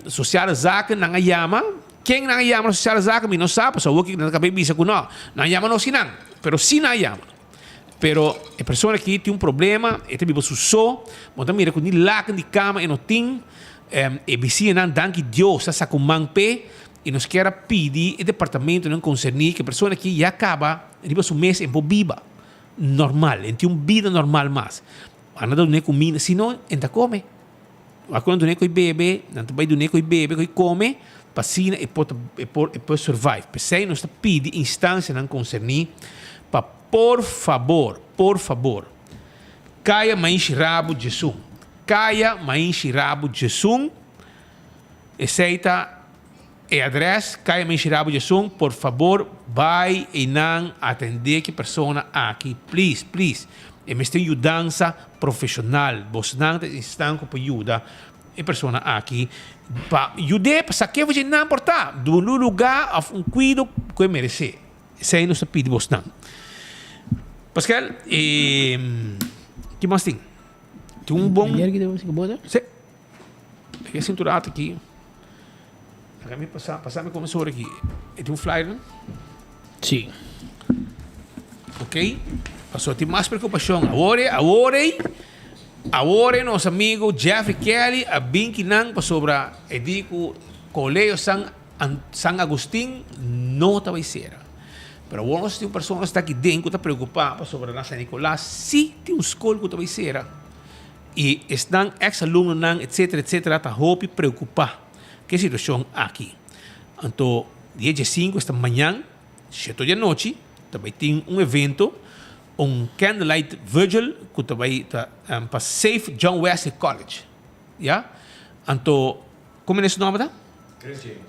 Sociale Zaken nan a yama, ken nan a yama na Sociale Zaken mi no sa, pasobra awor nan ta kaba bisa ku no, nan a yama nos kinan, pero si nan a yama. Pero e persona aki tin un problema, e ta biba su so, bo ta mira ku ni laken di kama e no tin, e bisiñanan danki Dios ta saka un man p'e i nos kier a pidi e departamentonan konserní ku e persona aki ya kaba riba su mes en por biba normal, en tin un bida normal mas. Nan ta dun'é kuminda, si no en ta kome. Wak ku nan dun'é ku e bebe, nan ta bai dun'é ku e bebe, ku e kome, pa asina e por e por e por survive. P'esei nos ta pidi instansianan konserní. pa por fabor, por fabor, Kaya Mainshi Rabu Djesun, Kaya Mainshi Rabu Djesun, esei ta e adres, Kaya Mainshi Rabu Djesun, por fabor bai einan atendé ki persona aki, please, please. E mester yudansa profeshonal, bosnan ta esnan ku por yuda e persona aki pa yud'é pa sak'é for dje nan por ta, duna un lugá òf un kuido ku e meresé. Esei nos ta pidi bosnan. Pascal, e ki mas tin? Tin un bon. Ayer ki te si bota? Sí. E cinturado aki. Laga mi pasa, pasa mi come sobre aki. E tin un flyer nan? Sí. Ok. Paso tin mas preocupacion. Awor, awor, awor nos amigo Jeffrey Kelly a bin kinan pasobra e di cu Colegio San San Agustin no ta bay sera. Pero awor nos tin un persona sta aki den cu ta preocupa pasobra na San Nicolas si tin un scol cu ta bay sera. Y esnan ex alumnonan etcetera etcetera ta hopi preocupa cu e situacion aki. Anto dia diescinco esta mañan sheto di anochi ta bay tin un evento, un candlelight vigil cu ta bay ta pa Save John Wesley College. Ya. Anto Como e su nomber ta? Chris James.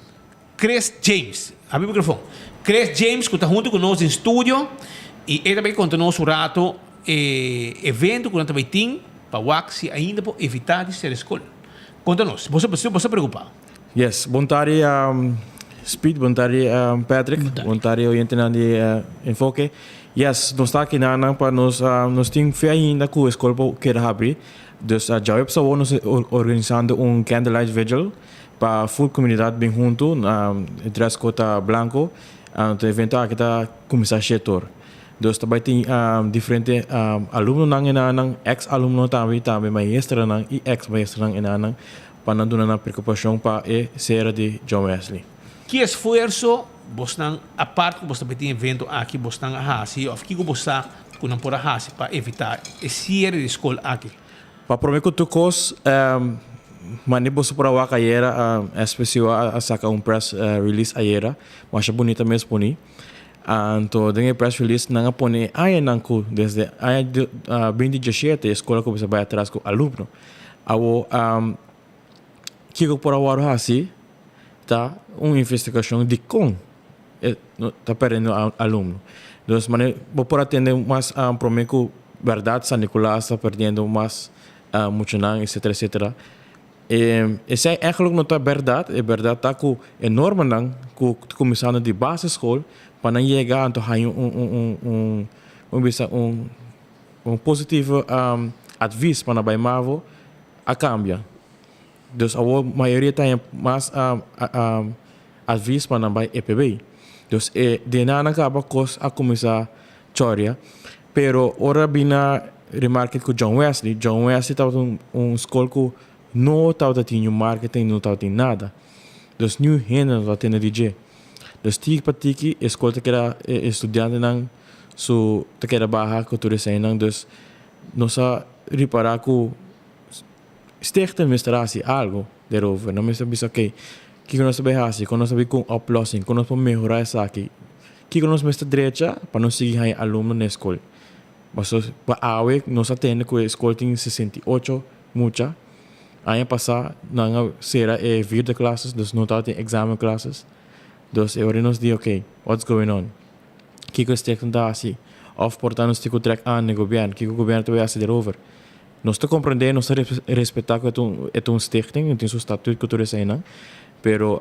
Chris James. Habri microfon. Chris James cu ta hunto cu nos den studio y e ta bay conta nos un rato e evento cu nan ta bay tin pa wak si ainda por evita di cera scol. Conta nos. Bo bo sa preocupa? Yes. Bon tardi Speed, bon tardi Patrick, bon tardi oyentenan di Enfoke. Yes, nos ta aki nan pa nos nos tin fe ainda cu e scol por keda habri. Dus djaweps awor nos ta organisando un candlelight vigil pa full comunidad bin hunto. E dress code ta blanco. Anto e evento aki ta cuminsa shete or. Dus ta bay tin diferente alumnonan enanan, ex alumno tambe y tambe maestranan y ex maestranan enanan pa nan duna nan preocupacion pa e sera di John Wesley. Ki esfuerso bosnan, apart ku bos ta bay tin evento aki, bosnan a hasi of kiko bos sa ku nan por a hasi pa evitá e siere di skol aki? Pa prome ku tur kos, mane boso por a wak ayera, SPCU a saka un press release ayera, masha bunita mes poni. Anto den e press release nan a pone e añanan ku desde aña binti diesshete e skol a kuminsá bai atras ku alumno. Awo kiko por a wòrdu hasi ta un investigashon dikon e ta perdiendo alumno. Dus manera bo por a tende mas prome ku bèrdat San Nicolas ta perdiendo mas muchanan etcetera etcetera. Esei eigenlijk no ta bèrdat, e bèrdat ta ku e normanan ku ta kuminsando di basisschool pa nan yega anto haña un un un un bisa un un positivo advies pa nan bai mavo a kambia. Dus awor mayoria ta haña mas advies pa nan bai EPB. Dus e di nan kaba kos a kuminsá choria. Pero ora bin na remarke ku John Wesley, John Wesley tabata un un skol ku no tabata tin niun marketing, no tabata tin nada. Dus niun hende no tabata tende di dje. Dus tiki pa tiki e skol ta keda e estudiantenan su ta keda baha ku tur eseinan. Dus nos a ripará ku Stichting mester hasi algo derover. Nan mester bisa ok, kiko nos ta bay hasi? Kon nos ta bay ku un oplossing? Kon nos por mehorá esaki? Kiko nos mester drecha pa nos sigui haña alumno na e skol? Pasobra pa awe nos a tende ku e skol tin 68 mucha. Aña pasá nan a sera e vierde klases, dus no tabatin examen klases. Dus e ora nos di ok, what's going on? Kiko e stichting ta hasi? Òf por ta nos tin ku trèk aan na e gobièrnu? Kiko gobièrnu ta bay hasi derover? Nos ta comprende, nos ta respeta cu e ta un stichting, e tin su statuut cu tur eseinan, pero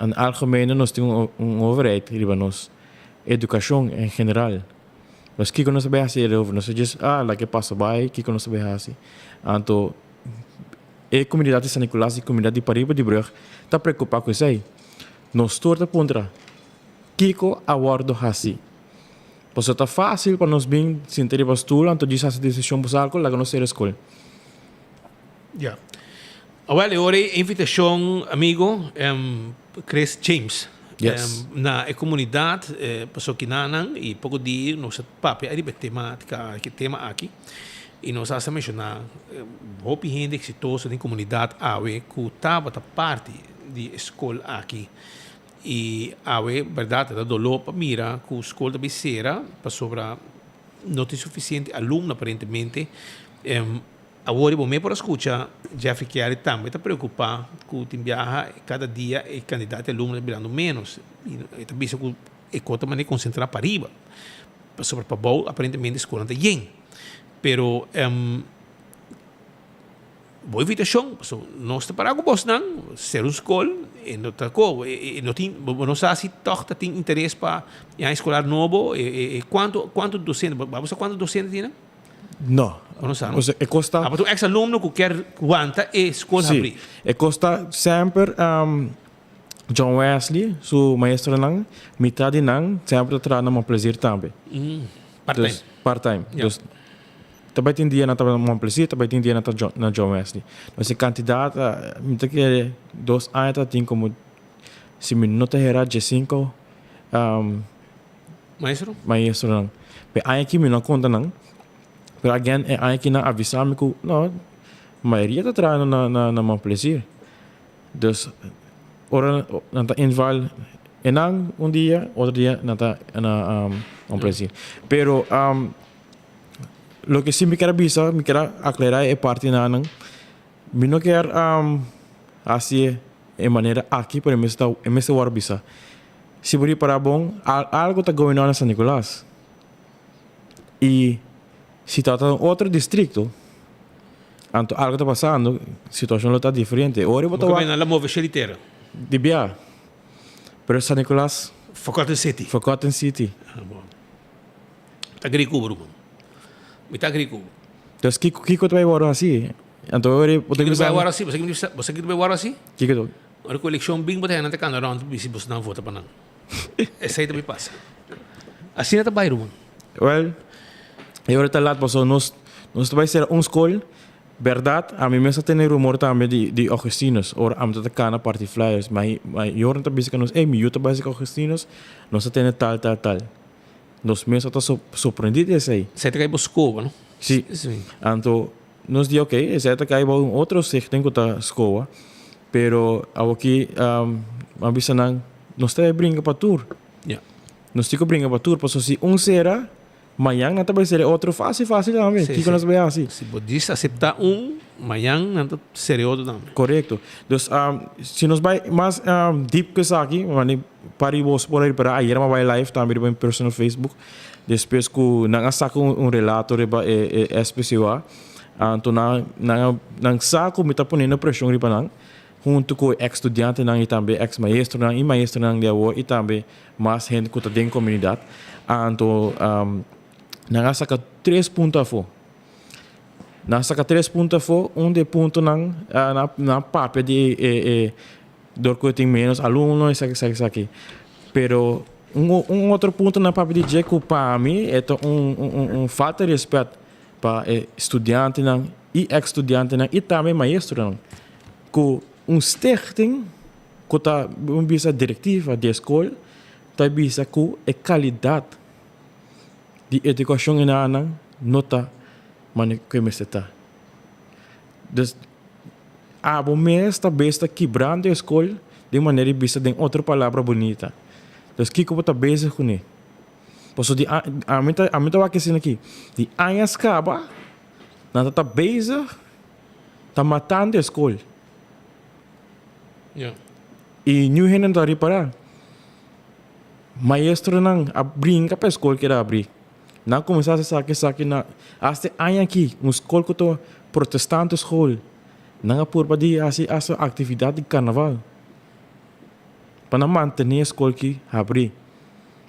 en algemene nos tin un overheid riba nos educacion en general. Nos kico nos ta bay haci erover? Nos ta djis, ah, laga e pasa bay, kico nos ta bay haci? Anto e comunidad di San Nicolas y comunidad di pariba di brug ta preocupa cu esey. Nos tur ta puntra, kico a wordo haci? Pasobra ta fácil pa nos bin sinta riba stoel anto djis hasi desishon bo sa algo laga nos sera skol. Ya. Awel e ora e invitashon amigo Chris James Yes. na e komunidat pasobra kinanan i poko di nos a papia ariba e tematika e tema aki i nos hasta menshoná hopi hende eksitoso den komunidat awe ku tabata parti di e skol aki. I awe bèrdat ta doló pa mira ku skol ta bin sera pasobra no tin sufisiente alumno aparentemente. Awor bo mes por a skucha Jeffrey Kelly tambe ta preokupá ku tin biaha kada dia e kantidat di alumno ta birando ménos i e ta bisa ku e kos ta manera konsentrá pariba pasobra pabou aparentemente skolnan ta yen. Pero Bo invitashon, pasobra nos ta para ku bosnan, ser un skol, e no ta ko, e no tin, bo no sa si tòg ta tin interes pa e aña eskolar nobo, e kuantu, kuantu dosente, bo sa kuantu dosente tin nan? No. Bo no sa no? Osea, e kos ta. Abo ta un eks alumno ku kier wanta e skol habrí. Si, e kos ta semper John Wesley su maestronan, mitad di nan semper ta traha na Mon Plaisir tambe. Part-time. Part-time. Dus Ta bai tin dia nan ta Mont Plaisir, ta bai tin dia nan ta na John Wesley. Nos e kantidat, mi ta kere dos aña ta tin komo, si mi no ta hera, diesinko Maestro? maestronan. Pe aña aki mi no a konta nan, pero again e aña aki nan a avisa mi ku no, mayoria ta traha na na Mont Plaisir. Dus ora nan ta inval enan un dia, otro dia nan ta na Mont Plaisir. Pero Loke si mi kier a bisa, mi kier a aclara e parti nan, mi no kier haci e manera aki pero e mester ta e mester worde bisa. Si bo ripara bon algo ta going on na San Nicolas y si ta ta un otro districto anto algo ta pasando situacion lo ta diferente. Ora bo ta wak. Nan la move shel di tera. Di bia pero San Nicolas. Forgotten City. Forgotten City. Ah bon. Ta agri ku bo, ruman. Mi ta agri ku bo. Entonces, kiko, kiko ta bai wòrdu hasi? Anto ora bo ta Kiko ta bisa bai wòrdu hasi? Bo sa kiko ta bo sa kiko ta bai wòrdu hasi? Kiko ta? Ora ku elekshon bin, bo ta hende nan ta kanda rònt bisi boso nan vota pa nan. Esei ta bai pasa. Asina ta bai, ruman. Wèl, e ora ta lat pasobra nos, nos ta bai sera un skol. Bèrdat, ami mes a tene rumor tambe di, di Augustinus. Ora ami ta kana parti flyers, ma, ma Jordan ta bisa ku nos, ey, mi yu ta bai serka Augustinus, nos a tene tal, tal, tal. Nos mes a ta sorprendí di esei. Esei ta kai bo skoba, no? Sí. Anto nos di ok, esei ta kai bou un otro stichting ku ta skoba, pero awoki a bisa nan nos ta bringa pa tur. Ya. Nos tin ku bringa pa tur pasobra si un sera, mañan nan ta bai sera e otro fásil fásil tambe. Sí, Kiko sí. nos bai hasi? Si bo djis aseptá un, mañan nan ta sera e otro tambe. Korekto. Dus si nos bai mas dip ku esaki, Par di bos por a ripara ayer mi a bai live tambe riba mi personal Facebook despues ku nan a saka un relato riba e SPCUA anto nan nan nan sa ku mi ta poniendo preshon riba nan hunto ku e ex studiantenan i tambe ex maestronan i maestronan di awor i tambe mas hende ku ta den komunidat anto nan a saka tres punto afo nan a saka tres punto afo un di e puntonan nan a papia di e e Dor ku e tin ménos alumno, esaki, esaki, esaki. Pero un un otro punto na papia di dje ku pa mi e ta un un un falta di rèspèt pa e studiantenan i eks studiantenan i tambe maestronan. Ku un stichting ku ta un bisa direktiva di e skol ta bisa ku e kalidat di edukashon enanan no ta manera ku e mester ta. Dus. Abo mes ta bes ta kibrando e skol den manera di bisa den otro palabra bunita. Dus kiko bo ta bezig kuné? Pasobra di ami ta ami ta wak esei aki, di añas kaba nan ta ta bezig ta matando e skol. I niun hende no ta ripará. Maestronan a brinka pa e skol keda abrí. Nan kuminsá hasi esaki esaki na hasta e aña aki un skol ku ta protestante school nan a purba di hasi hasta aktividat di karnaval pa nan mantené e skol aki habrí.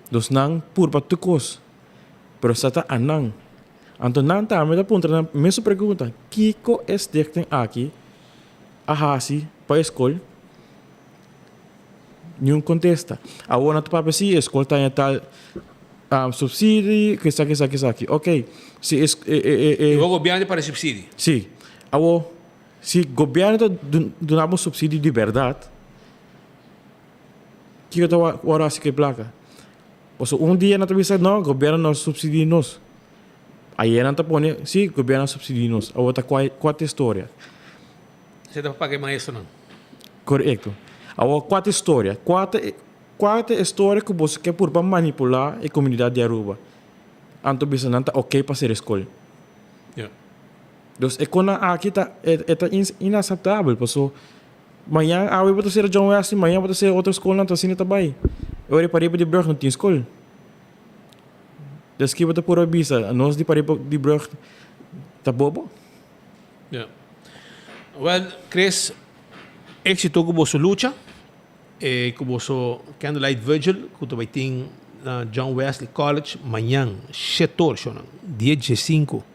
Dus nan purba tur kos pero sa ta anan. Anto nan tambe ta puntra nan mesun pregunta, kiko e stichting aki a hasi pa e skol? Niun kontesta. Awor nan ta papia si e skol ta haña tal Subsidi, esaki, esaki, esaki. Ok, si e e e e. I wou gobièrnu ta para subsidi? Si. Awor, si gobièrnu ta duna bo subsidi di bèrdat, kiko ta wòrdu hasi ku e plaka? Pasobra un dia nan ta bisa, no, gobièrnu no a subsidí nos. Ayer nan ta pone, si, gobièrnu a subsidí nos. Awor ta kua kua ta e storia? Esei ta pa paga e maestronan. Korekto. Awor, kua ta e storia? Kua ta e. Kua ta e storia ku boso ke purba manipulá e komunidat di Aruba? Anto bisa nan ta oké pa sera e skol. Dus e konan aki ta e ta inaseptabel paso mañan awe bo ta sera John Wesley mañan bo ta sera otro skolnan anto asina ta bai. E ora pariba di brug no tin skol. Dus ki bo ta purba bisa nos di pariba di brug ta bobo? Ja. Wel Chris éxito ku boso lucha. E ku boso Candlelight Vigil ku ta bai tin na John Wesley College mañan shetor shonan dia diesinku.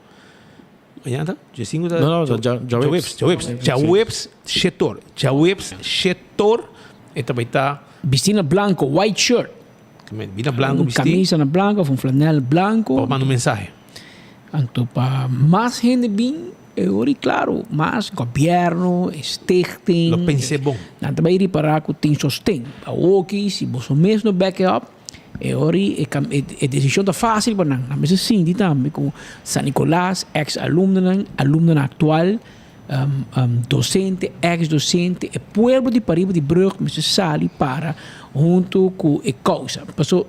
Mañan ta? Diesinku ta? No, no, djaweps. Djaweps, djaweps shetor. Djaweps shetor e ta bai ta. Bisti na blanco, white shirt. Bisti na blanco bisti. Un camisa na blanco of un flanel blanco. Pa manda un mensahe. Anto pa mas hende bin e ora i claro mas gobierno, e stichting. Lo pens'é bon. Nan ta bai ripara cu tin sosten. Awoki si boso mes no back it up e ora i e decision ta facil pa nan. Nan mester sinti tambe cu San Nicolas, ex alumnonan, alumnonan actual, docente, ex docente, e pueblo di pariba di brug mester sali para hunto cu e causa. Paso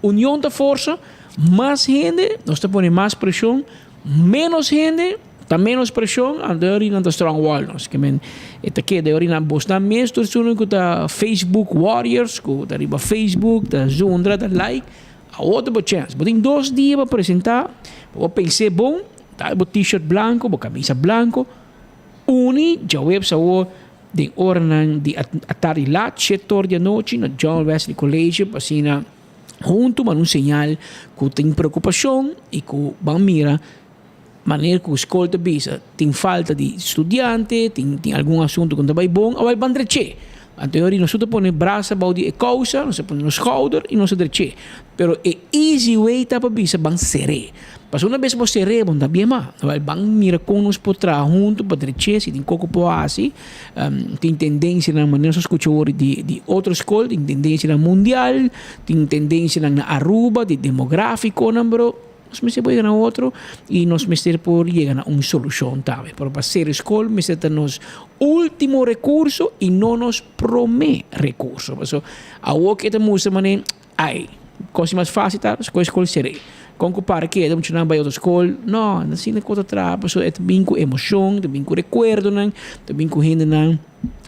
union ta forsa. Mas hende, nos ta pone mas preshon, menos hende, ta menos preshon, anto e orinan ta strong wall nos. Ke men e ta keda e orinan bosnan mes tur esunnan ku ta Facebook warriors, ku ta riba Facebook, ta zundra, ta like, awor ta bo chèns. Bo tin dos dia pa presentá, pa bo pens'é bon, ta bo t-shirt blanko, bo kamisa blanko, uni djaweps awor den oranan di atardi lat, shete or di anochi na John Wesley College pa asina. Huntu manda un señal ku tin preokupashon i ku ban mira manera ku skol ta bisa tin falta di studiante, tin tin algun asuntu ku no ta bai bon, awor ban drech'é. Anto e ora nos tur ta pone brasa bou di e kousa, nos ta pone nos skouder i nos ta drech'é. Pero e easy way ta pa bisa ban ser'é. Pasobra una bes bo ser'é bo no ta bien mas. Awor ban mira kon nos por traha huntu pa drech'é si tin koko por hasi. Tin tendencianan manera nos a scucha awor di di otro school, tin tendencianan mundial, tin tendencianan na Aruba di demograficonan pero nos mester por yega na otro y nos mester por yega na un solucion tambe. Pero pa cera school mester ta nos ultimo recurso y no nos prome recurso. Pasobra awor ke ta mustra manera Ai, kos mas fásil ta skohe skol seré. Kon ku para keda muchanan bai otro skol? No, asina ku ta traha pasobra e ta bin ku emoshon, ta bin ku rekuerdonan, ta bin ku hendenan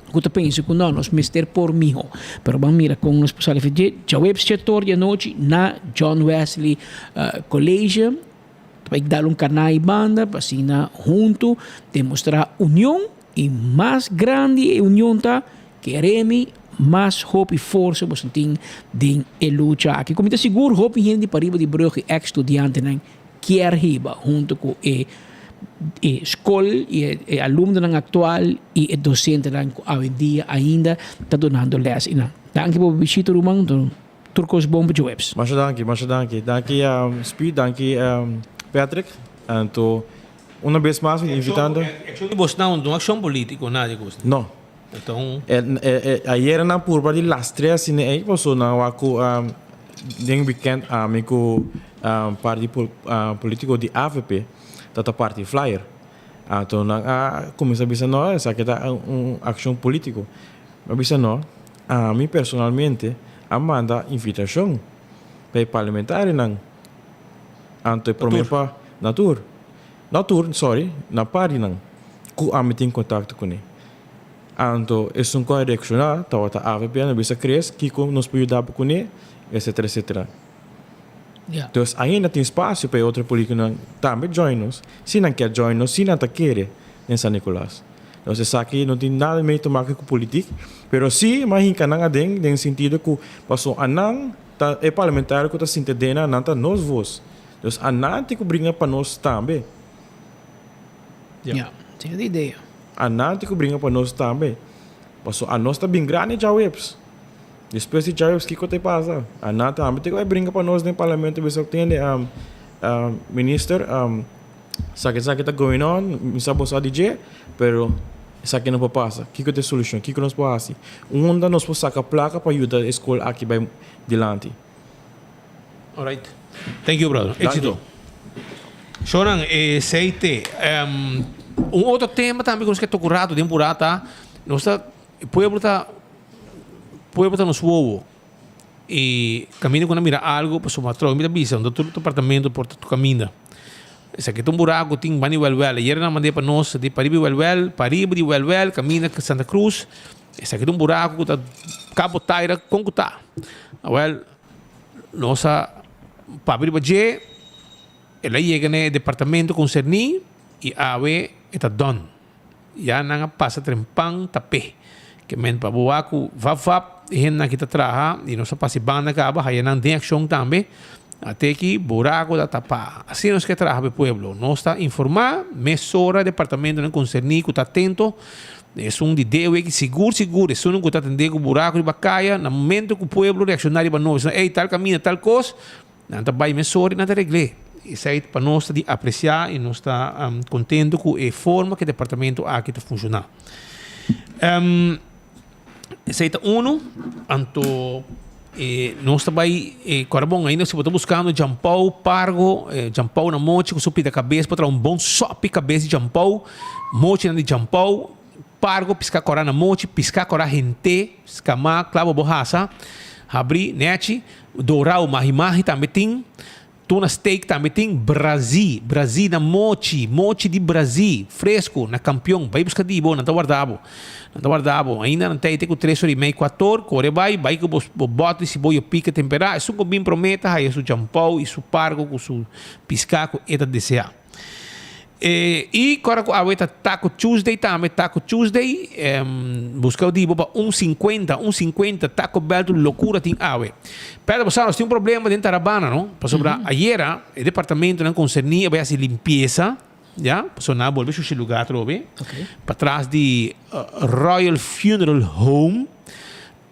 ku ta pensa ku no, nos mester por mihó. Pero ban mira kon nos por sali for dje. Djaweps shetor di anochi na John Wesley College ta bai dal un karnai banda pa asina huntu demostrá union. I mas grandi e union ta, kere mi, mas hopi forsa boso tin den e lucha aki. Ku mi ta sigur hopi hende di pariba di brug i eks studiantenan kier hiba hunto ku e e skol i e alumnonan aktual i e dosentenan ku awendia ainda ta dunando les i nan. Danki pa bo bishita ruman, tur kos bon pa djoebs. Masha danki, masha danki. Danki Speed, danki Patrick. Anto Una bes mas mi invitando. E accion di bos nan no accion politico nada di cos. No. Enton. Ayer nan purba di lastre asina ey paso nan wak cu den weekend ami cu par di politico di avp ta ta parti flyer. Anto nan a cuminsa bisa no esaki ta un accion politico. Mi a bisa no ami personalmente a manda invitacion pa e parlamentarionan. Anto e prome pa na tur. No tur, sorry, na par di nan ku ami tin kontakto kuné. Anto esun ku a reakshoná tabata avp, nan bisa Chris kiko nos por yuda bo kuné, etcetera etcetera. Dus ainda tin spasio pa e otro politikonan tambe join nos, si nan kier join nos, si nan ta kere den San Nicolas. Nos esaki no tin nada mee te maken ku politik, pero si m'a hinka nan aden den sentido ku paso anan Ta e parlamentario ku ta sinta den nan, nan ta nos vos. Dus a nan tin ku bringa pa nos tambe. Ja, tin e idea. A nan tin ku bringa pa nos tambe. Paso a nos ta bin grandi djaweps. Despues di djaweps kiko ta pasa? A nan tambe tin ku bai bringa pa nos den parlamento bisa tende minister esaki esaki ta going on, mi sa bo sa di dje, pero esaki no por pasa. Kiko ta e solushon? Kiko nos por hasi? Unda nos por saka plaka pa yuda e skol aki bai dilanti? Alright. Thank you brother. Éxito. Shonan, esei te. Un otro tema tambe ku nos ke toka un rato den purá ta, nos ta, e pueblo ta, pueblo ta nos wowo. I kaminda ku nan mira algu, pasobra atrobe mi ta bisa, unda tur departamento por ta tur kaminda. Esaki ta un buraku ku tin banda di wèlwèl. Ayera nan mand'é pa nos di pariba di wèlwèl, pariba di wèlwèl kaminda Santa Cruz. Esaki ta un buraku ku ta kabo taira kon ku ta. Awèl, nos a papia riba dje, el a yega na e departamento konserní i awe e ta done. Ya nan a pasa trempan tap'é. Ke men pa bo wak ku vap vap e hendenan aki ta traha i nos a pasa e banda kaba haya nan den akshon tambe. Ate ki buraku ta tapá. Asina nos ke traha pa e pueblo. Nos ta informá mesora departamentonan konserní ku ta atento. Esun di dewe ki sigur sigur esunnan ku ta atendé ku buraku riba kaya na momento ku pueblo reakshoná riba nos, ey tal kaminda tal kos. Nan ta bai mesora i nan ta regl'é. Esei pa nos ta di apresiá i nos ta kontentu ku e forma ku e departamento aki ta funshoná. Esei ta unu. Anto nos ta bai kòrda bon ainda si bo ta buskando djampou pargo, djampou na mochi ku su pita kabes por traha un bon sòpi kabes di djampou, mochinan di djampou, pargo piská kòrá na mochi, piská kòrá hent'é, skamá, kla bo bo hasa, habrí, nèchi. Dorau mahi mahi tambe tin, tuna steak tambe tin, brazi, brazi na mochi, mochi di brazi, fresco, na Campeon, bai busca di bo, nan ta warda bo, nan ta warda bo, ainda nan ta te cu tres ora y mei, cuator, core bai, bai cu bo bo bot di siboyo pica tempera, esun cu bin prome ta haya su champou y su pargo cu su pisca cu e ta desea. E i kora ku awe ta Taco Tuesday tambe, Taco Tuesday, buska di bo pa un sinkuenta, un sinkuenta, Taco Bell tur lokura tin awe. Pero bo sa nos tin un problema den Tarabana no, pasobra ayera e departamentonan konserní a bai hasi limpiesa, ya, pasobra nan a bolbe shushi lugá atrobe, patras di Royal Funeral Home,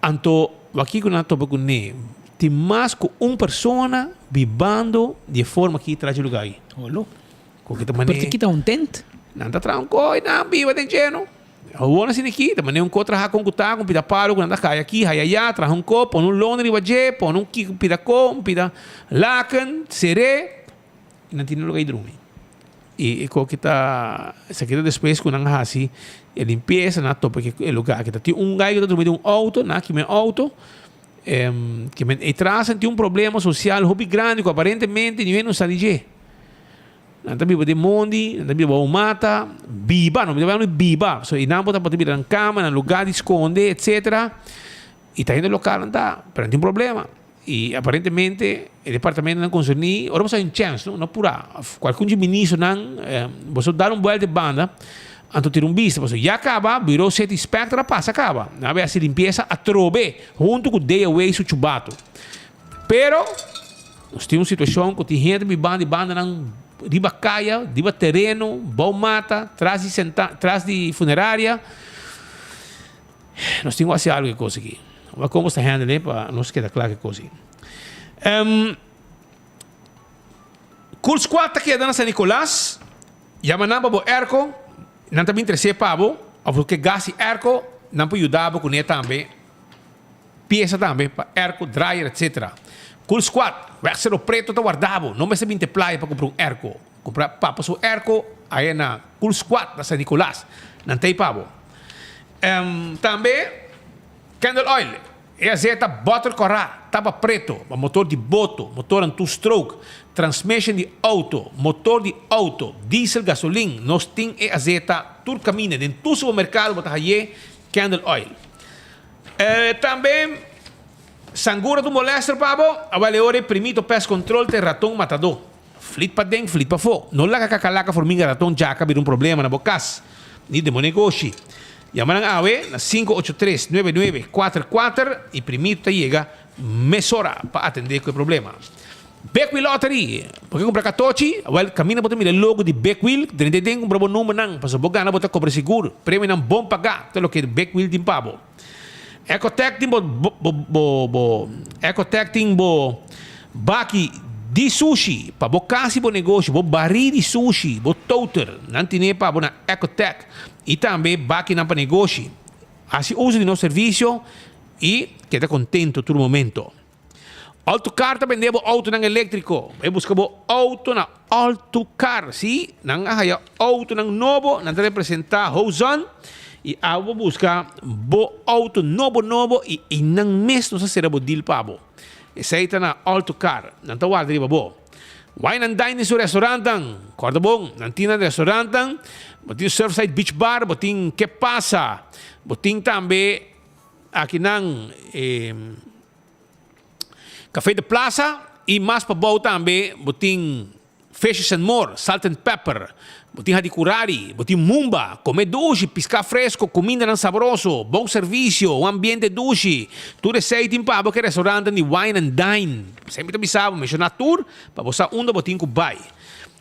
anto wak kiko nan a topa kuné, tin mas ku un persona bibando di e forma aki tras di e lugá ei. Ku ki ta Pero manera ta kita un tent. Nan ta traha un ko i nan biba den djeno. Awor asina aki, ta manera un ko traha kon ku ta, ku un pida palu ku nan ta kai aki, hai aya, traha un ko, pone un lona riba dje, pone un ki un pida ko, un pida laken, ser'é, i nan tin un luga di drumi. I e ko ki ta, esaki ta despues ku nan a hasi e limpiesa, nan a topa ku e luga aki. Ta tin un gai ku ta drumi den un outo, nan a kima e outo, ke men e tras nan tin un problema sosial hopi grandi ku aparentemente niun hende no sa di dje. Nan ta biba den mondi, nan ta biba bou mata, biba, no mi ta hablando di biba, pasobra einan bo ta por ta bira nan kama, nan lugar di skonde, etcetera, i ta hende lokal nan ta, pero nan tin problema. I aparentemente e departamentonan konserní, ora bo sa un chèns, no, no purá, òf kualkun dje ministronan, boso dal un buèlta e banda, anto tira un bista, pasobra ya kaba Bureau City Inspector a pasa kaba, nan a bai hasi limpiesa atrobe huntu ku DOW su chubato. Pero, nos tin un situashon ku tin hende bibando di bandanan riba kaya, riba tereno, bou mata, tras di senta, tras di funeraria. Nos tin ku hasi algu e kos aki. Wak kon nos ta handle e pa nos keda kla ku e kos aki. Cool Squad ta keda na San Nicolas. Yama nan pa bo airco, nan ta bin trese pa bo, òf bo ke gas di airco, nan por yuda bo kuné tambe. Piesa tambe pa airco, dryer etc. Cool Squad, weg Cerro Preto ta warda bo. No mester binti playa pa cumpra un airco. Cumpra papa su airco aya na Cool Squad na San Nicolas. Nan ta ei pa bo. Tambe Candle Oil, e azeta boter cora, tapa preto, pa motor di boto, motornan two stroke, transmission di auto, motor di auto, diesel, gasolin. Nos tin e azeta tur caminda. Den tur supermercado bo ta haye Candle Oil. Tambe, sangura ta un molester pa bo? Awel e ora e primito pest control ta e raton matadó. Flit paden, flit pafó. No laga kakalaka, forminga, raton, djaka bira un problema na bo kas ni den bo negoshi. Yama nan awe na 583 9944 i primito ta yega mesora pa atendé ku e problema. Big Wheel Lottery, Bo ke kumpra katochi? Awel, kaminda bo ta mira e logo di Big Wheel, drenta den kumpra bo numbernan, pasobra bo gana bo ta kobra sigur. Premionan bon pagá ta loke Big Wheel tin pa bo. Ecotec tin bo bo bo bo Ecotec tin bo baki di sushi pa bo kas i bo negoshi, bo barí di sushi, bo toter, nan tine pa bo na Ecotec i tambe bakinan pa negoshi. Hasi uso di nos servisio i keda kontento tur momento. Autocar ta bende bo autonan eléktriko. Bai buska bo auto na Autocar. Sí, nan a haya autonan nobo, nan ta representá Hozon i abo bo buska bo auto nobo nobo i einan mes nos a sera bo deal pa bo. Esei ta na Alto Car. Nan ta warda riba bo. Wine and Dine su restaurantnan. Corda bon, nan tin nan restaurantnan. Bo tin Surfside Beach Bar, bo tin Ke Pasa, bo tin tambe akinan e Café de Plaza y mas pabou tambe bo tin Fishes and More, Salt and Pepper, bo tin Hadicurari, bo tin Mumba, come dushi, pisca fresco, cumindanan sabroso, bon servicio, un ambiente dushi. Tur esey tin pa bo ke restaurantnan di Wine and Dine. Semper ta bisa bo, menciona tur pa bo sa unda bo tin cu bay.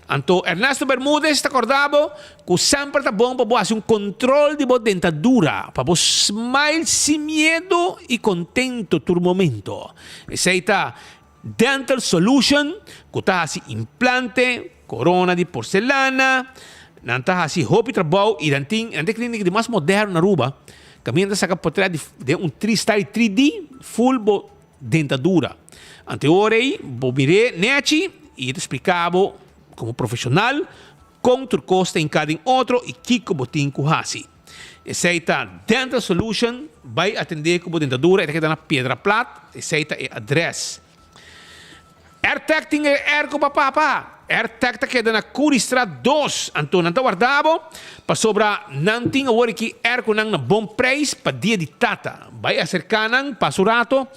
Anto Ernesto Bermudez ta corda bo cu semper ta bon pa bo haci un control di bo dentadura pa bo smile sin miedo y contento tur momento. Esey ta Dental Solution ku ta hasi implante, korona di porselana, nan ta hasi hopi trabou i nan tin nan ta e klinika di mas moderno na Aruba kaminda ta saka potret di den un tri style 3D full bo dentadura. Anto e ora ei bo mir'é nechi i e ta splika bo komo profeshonal kon tur kos ta hinká den otro i kiko bo tin ku hasi. Esei ta Dental Solution, bai atendé ku bo dentadura, e ta keda na Piedra Plat, esei ta e adrès. Airtag tin e airco pa papa. Airtag ta keda na Curiestraat dos, anto nan ta warda bo, pasobra nan tin awor aki airconan na bon prijs pa dia di tata. Bai aserká nan, pasa un rato,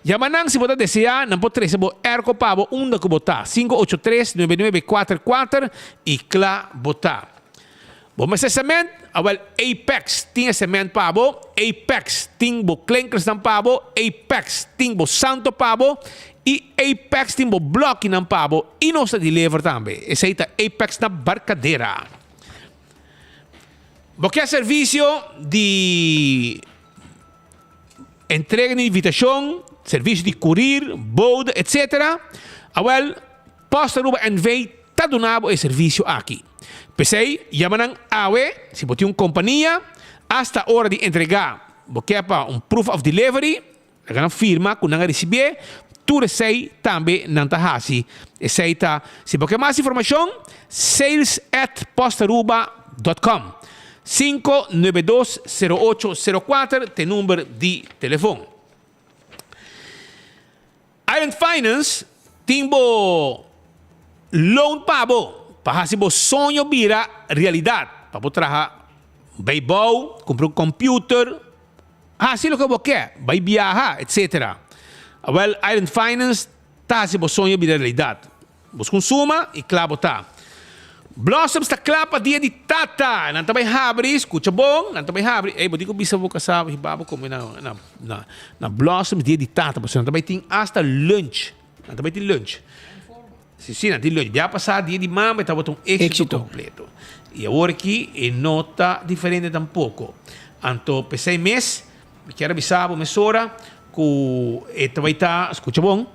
yama nan si bo ta deseá, nan por trese bo airco pa bo unda ku bo ta, 583 9944 i kla bo ta. Bo mester cement? Awel Apex tin e cement pa bo, Apex tin bo klinkersnan pa bo, Apex tin bo santo pa bo y Apex tin bo blokkinan pa bo y nos ta deliver tambe. Esey ta Apex na Barcadera. Bo kier servicio di entrega di invitacion, servicio di courier, bode etc. Awel Post Aruba NV ta duna bo e servicio aki. P'esei, yama nan awe si bo tin un compania, hasta ora di entrega bo ke pa un proof of delivery, laga nan firma cu nan a ricibié, tur esei tambe nan ta haci. Esei ta, si bo ke mas informacion, sales at postaruba dot com. 592 0804 t'e number di telefon. Island Finance tin bo loan pa bo pa hasi bo soño bira realidad, pa bo traha bay bou, cumpra un computer, hasi loke bo ke, bay biaha, etc. Awel Island Finance ta hasi bo soño bira realidad. Busca un suma y cla bo ta. Blossoms ta cla pa dia di tata. Nan ta bay habri, scucha bon, nan ta bay habri. Ey, bo tin cu bisa bo casa hiba bo come na, na, na, na Blossoms dia di tata, pasobra nan ta bay tin hasta lunch. Nan ta bay tin lunch. Si, si, nan tin lunch. Bia pasa dia di mama e tabata un éxito Éxito. completo. Y awor aki e no ta diferente tampoco. Anto, p'esey mes, mi kier a bisa bo mesora cu e ta bay ta, scucha bon,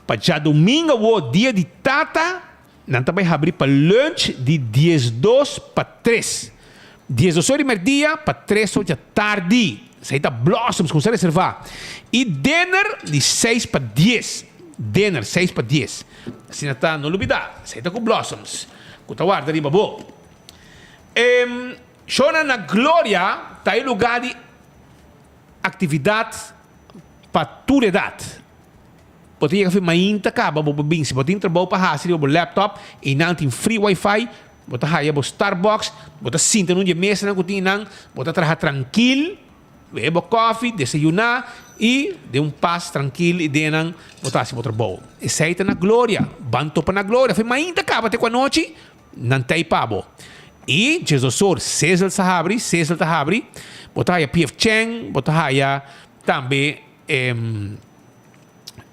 Pa djadumingu awor, dia di tata, nan ta bai habri pa lunch di diesdos pa tres. Diesdos or di merdia pa tres or dja tardi. Esei ta Blossoms, kuminsá reservá. I dinner di seis pa dies. Dinner, seis pa dies. Asina ta, no lubidá, esei ta ku Blossoms, ku ta warda riba bo. E shownan na Gloria ta e lugá di aktividat pa tur edat. Bo ta yega fi mainta kaba bo por bin. Si bo tin trabou pa hasi riba bo laptop i nan tin free wifi, bo ta haya bo Starbucks, bo ta sinta na un di e mesanan ku tin einan, bo ta traha trankil, bebe bo kofi, desayuná i den un pas trankil i den nan bo ta hasi bo trabou. Esei ta na Gloria. Ban topa na Gloria. Fi mainta kaba te ku anochi nan ta ei pa bo. I djesdosor Sizzle sa habri, Sizzle ta habri, bo ta haya PF Chang, bo ta haya tambe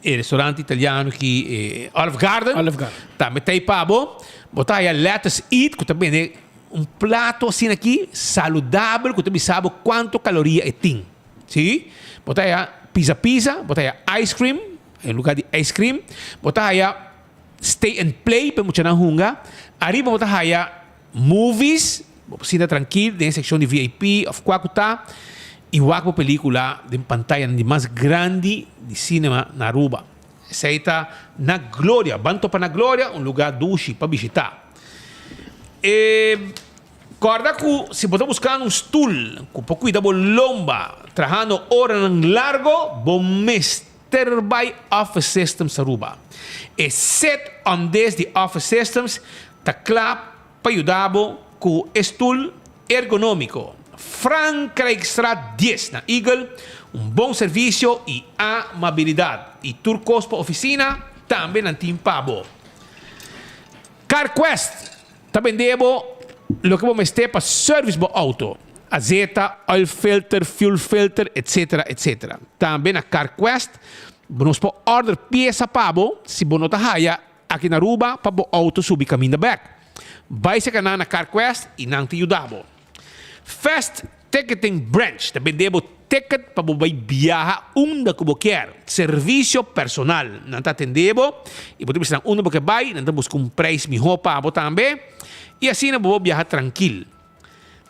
E restaurante italiano ki e Olive Garden. Olive Garden. Tambe ta ei pa bo. Bo ta haya Let Us Eat ku ta bende un plato asina aki saludabel ku ta bisa bo kuantu kaloria e tin. Si. Bo ta haya pizza pizza, bo ta haya ice cream, e lugar di ice cream. Bo ta haya stay and play pa e muchanan hunga. Ariba bo ta haya Movies, bo por sinta trankil den e sekshon di VIP òf kua ku ta i wak bo pelíkula den pantayanan di mas grandi di sinema na Aruba. Esei ta Na Gloria. Ban topa Na Gloria, un lugá dushi pa bishitá. E kòrda ku si bo ta buskando un stul ku por kuida bo lomba trahando oranan largo, bo mester. mester bai Office Systems Aruba. E set on this di Office Systems ta kla pa yuda bo ku e stul ergonómiko. Frankrijkstraat dies na Eagle, un bon servisio i amabilidat. I tur kos pa ofisina tambe nan tin pa bo. CarQuest ta bende bo loke bo mester pa service bo auto, azeta, oil filter, fuel filter, etc. Etc. Tambe na CarQuest bo nos por order piesa pa bo si bo no ta haya aki na Aruba pa bo auto subi caminda bek. Bay seca nan na CarQuest y nan ta yuda bo. Fast Ticketing Branch ta bende bo ticket pa bo bai biaha unda ku bo kier. Servisio personal. Nan ta atende bo i bo ta bisa nan unda bo ke bai, nan ta buska un prijs mihó pa bo tambe i asina bo por biaha trankil.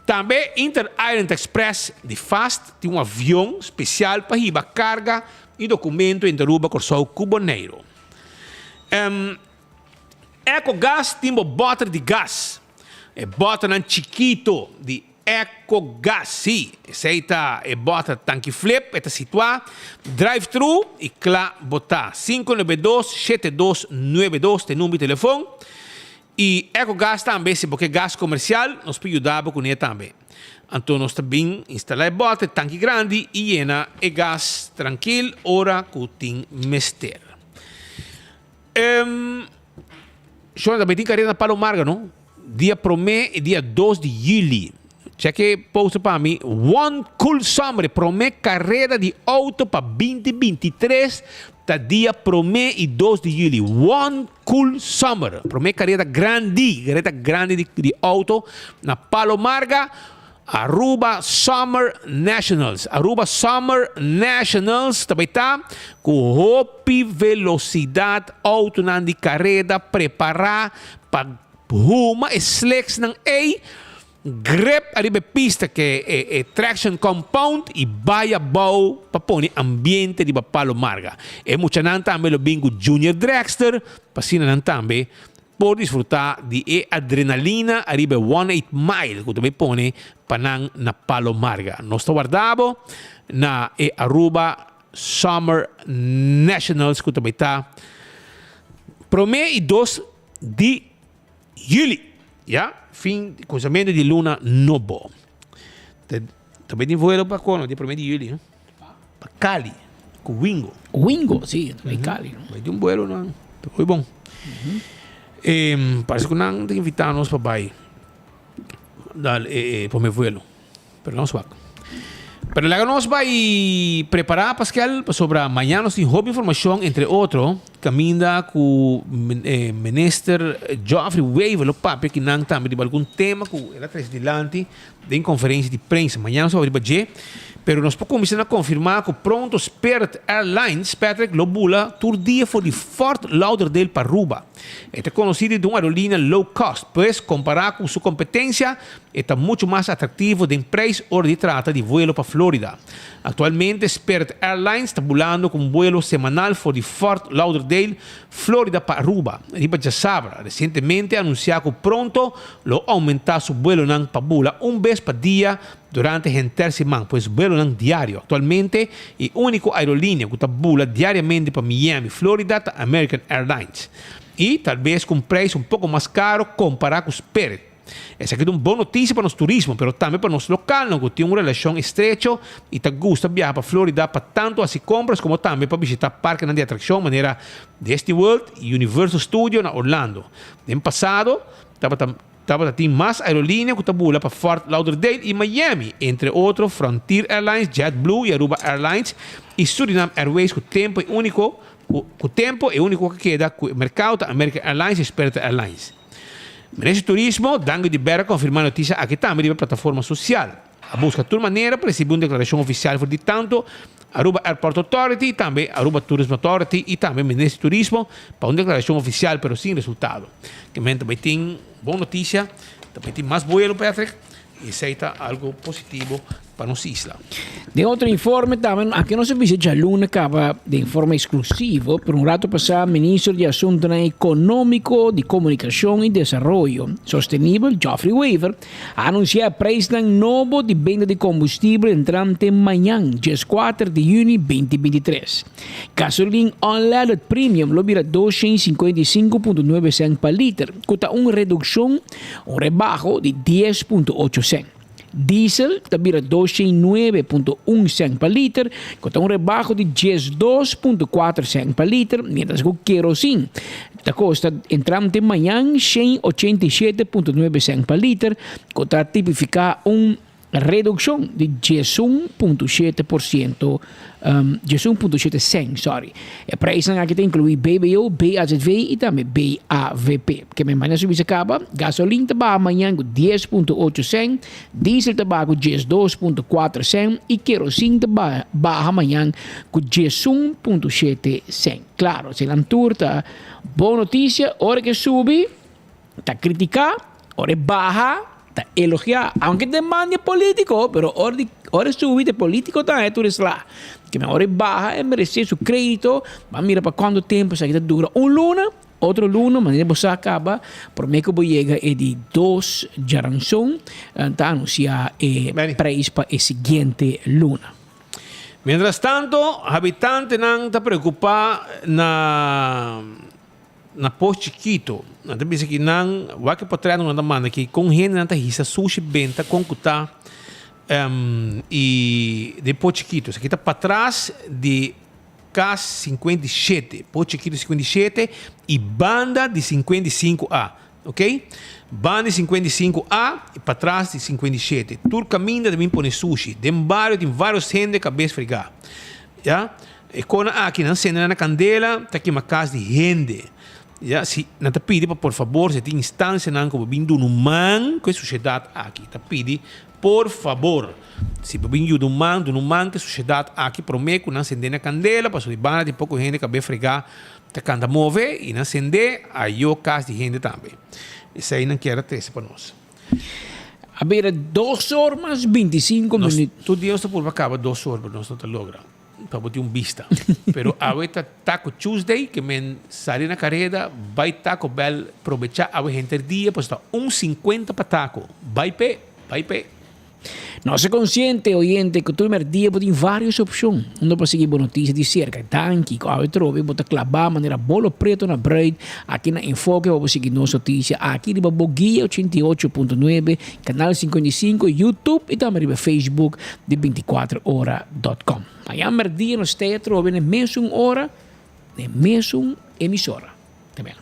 Tambe Inter Island Express di Fast tin un avion spesial pa hiba karga i dokumento entre Aruba, Kòrsou ku Boneiru. Ecogas tin bo bòter di gas. E bòternan chikito di Ecogas, sí, esei ta e bòter tanki flip, e ta situá drive-thru i kla bo ta. 592 7292 ta e number di telefon. I Ecogas tambe, si bo ke gas komersial, nos por yuda bo kuné tambe. Anto nos ta bin instalá e bòter tanki grandi i yena e gas trankil ora ku tin mester. Ehm, Shona tambe tin carrera na Palo Marga, no? Dia prome y dia 2 di juli. Check e poster pa mi. One Cool Summer, prome carrera di auto pa 2023 ta dia prome y 2 di juli. One Cool Summer, prome carrera grandi, carrera grandi di, di auto na Palo Marga. Aruba Summer Nationals Aruba Summer Nationals ta bay ta cu hopi velocidad autonan di careda prepara pa huma e slicksnan ey grip ariba e pista ke e traction compound y bay abao pa pone ambiente riba Palo Marga. E muchanan tambe lo bin cu Junior Dragster pa asina nan tambe Por disfrutá di e adrenalina ariba e One Eight Mile ku ta bai pone pa nan na Palo Marga. Nos ta warda bo na e Aruba Summer Nationals ku ta bai ta promé i dos di yüli, ya, fin kuminsamentu di luna nobo. Ta bai tin vuelo pa kono di promé di yüli? Pa Cali cu Wingo. Wingo, si, ta bay Cali. Bay tin un buelo nan, ta muy bon. Parece cu nan ta invita nos pa bay dal e prome vuelo, pero nos wak. Pero laga nos bay prepara Pascal, pasobra mañana nos tin hopi informacion, entre otro, caminda cu Minister Geoffrey Wever lo papia kinan tambe riba algun tema cu el a trece dilanti. Den conferencia di prensa mañana nos a riba dje, pero nos por cuminsa na confirma cu pronto Spirit Airlines, Patrick, lo bula tur dia for di Fort Lauderdale pa Aruba. E ta conoci di un aerolinea low cost, pues compara cu su competencia e ta mucho mas atractivo den prijs ora di trata di vuelo pa Florida. Actualmente Spirit Airlines ta bulando cu un vuelo semanal for di Fort Lauderdale, Florida pa Aruba. Riba djasabra, recientemente a anuncia cu pronto Lo oumentá su buelonan pa bula un bes pa dia durante henter siman, pues buelonan diario. Aktualmente e úniko aerolínea ku ta bula diariamente pa Miami, Florida ta American Airlines. I talbes ku un preis un poko mas karo kompará ku Spirit. Esaki ta un bon notisia pa nos turismo, pero tambe pa nos lokalnan ku tin un relashon estrecho i ta gusta biaha pa Florida pa tantu hasi kompras komo tambe pa bishitá parkenan di atrakshon manera Disney World i Universal Studio na Orlando. Den pasado, Tabata tabata tin mas aerolinea ku ta bula pa Fort Lauderdale i Miami, entre otro Frontier Airlines, JetBlue i Aruba Airlines i Surinam Airways ku tempu e úniko ku ku tempu e úniko ku a keda ku e merkado ta American Airlines i Spirit Airlines. Minister di Turismo, Dangui de Berg a konfirmá e notisia aki tambe riba plataforma sosial. A buska tur manera pa risibi un deklarashon ofisial for di tantu Aruba Airport Authority i tambe Aruba Tourism Authority i tambe Minister di Turismo pa un deklarashon ofisial pero sin resultado. Kimen ta bai tin bon notisia, ta bai tin mas buelo Patrick i esei ta algo positivo pa. pa nos isla. Den otro informe tambe, aki nos a bisa djaluna caba den forma exclusivo, pero un rato pasa Minister di Asuntonan Economico, di Comunicacion y Desaroyo Sostenibel, Geoffrey Wever, a anuncia e prijsnan nobo di benta di combustibel entrante mañan, dieskuater di juni 2023. Gasolin unleaded premium lo bira 255.9 cent pa liter, cu ta un reduccion, un rebaho di 10.8 cent. Diesel ta bira 209.1 cent pa liter, cu ta un rebaho di 12.4 cent pa liter, mientras cu kerosin ta costa entrante mañan 187.9 cent pa liter, cu ta tipifica un Redukshon di 11.7 por ciento, 11.7 cent, sorry. E prijsnan aki ta inkluí BBO, BAZV i tambe BAVP. Ke men mañana subi kaba, gasolin ta baha mañan ku 10.8 cent, diesel ta baha ku 12.4 cent i kerosin ta baha mañan ku 11.7 cent. Klaro, si nan tur ta bon notisia, ora ku subi, ta kritiká, ora baha, ta elogiá. Aunke demanda polítiko, pero ora di ora subi di polítiko ta tur sla. Ke men ora baha e meresé su krédito, ban mira pa kuantu tempu esaki ta dura. Un luna, otro luna, manera bo sa kaba, promé ku bo yega e di dos djaranson, ta anunsiá e Benny. Preis pa e siguiente luna. Mientras tanto, habitantenan ta preokupá na Pos Chikito. Nan ta bisa ki nan wak e potret nan ta manda ki kon hende nan ta hisa sushi benta kon ku ta i den Pos Chikito. Esaki ta patras di kas 57, Pos Chikito 57 i banda di 55 A. Ok? Banda di 55 A i patras di 57. Tur kaminda ta bin pone sushi. Den bario tin varios hende kabes frigá. Ya? E kona aki nan sende na kandela ta kima kas di hende. Ya, si nan ta pidi pa por fabor si tin instansianan ku bo bin duna un man ku e sushedat aki. Ta pidi por fabor si bo bin yuda un man, duna un man ku e sushedat aki promé ku nan sende na kandela pasobra di banda tin poko hende kabes fregá ta kanta move i nan sende ayo kas di hende tambe. Esei nan kier a trese pa nos. A bira 2 or mas 25 Nos minuut. Tur dia nos ta purba kaba 2 or, pero nos no ta logra. Pa bo tin un bista. Pero awe ta Taco Tuesday, ke men sali na kareda, bai Taco Bell, probechá awe henter dia, pasobra ta 1,50 pa taco. Bai p'e, bai p'e. Nos ta konsiente, oyente, ku tur mèrdia bo tin vários opshon unda pa sigui bo notisia di serka. Danki ku awe trobe bo ta klabá manera bolo preto na bruid aki na Enfoke pa bo sigui nos notisia aki riba bo Guia 88.9, Kanal 55, YouTube i tambe riba Facebook di 24ora.com. Mañan mèrdia nos ta atrobe na e mesun ora, na e mesun emisora. Te bèn.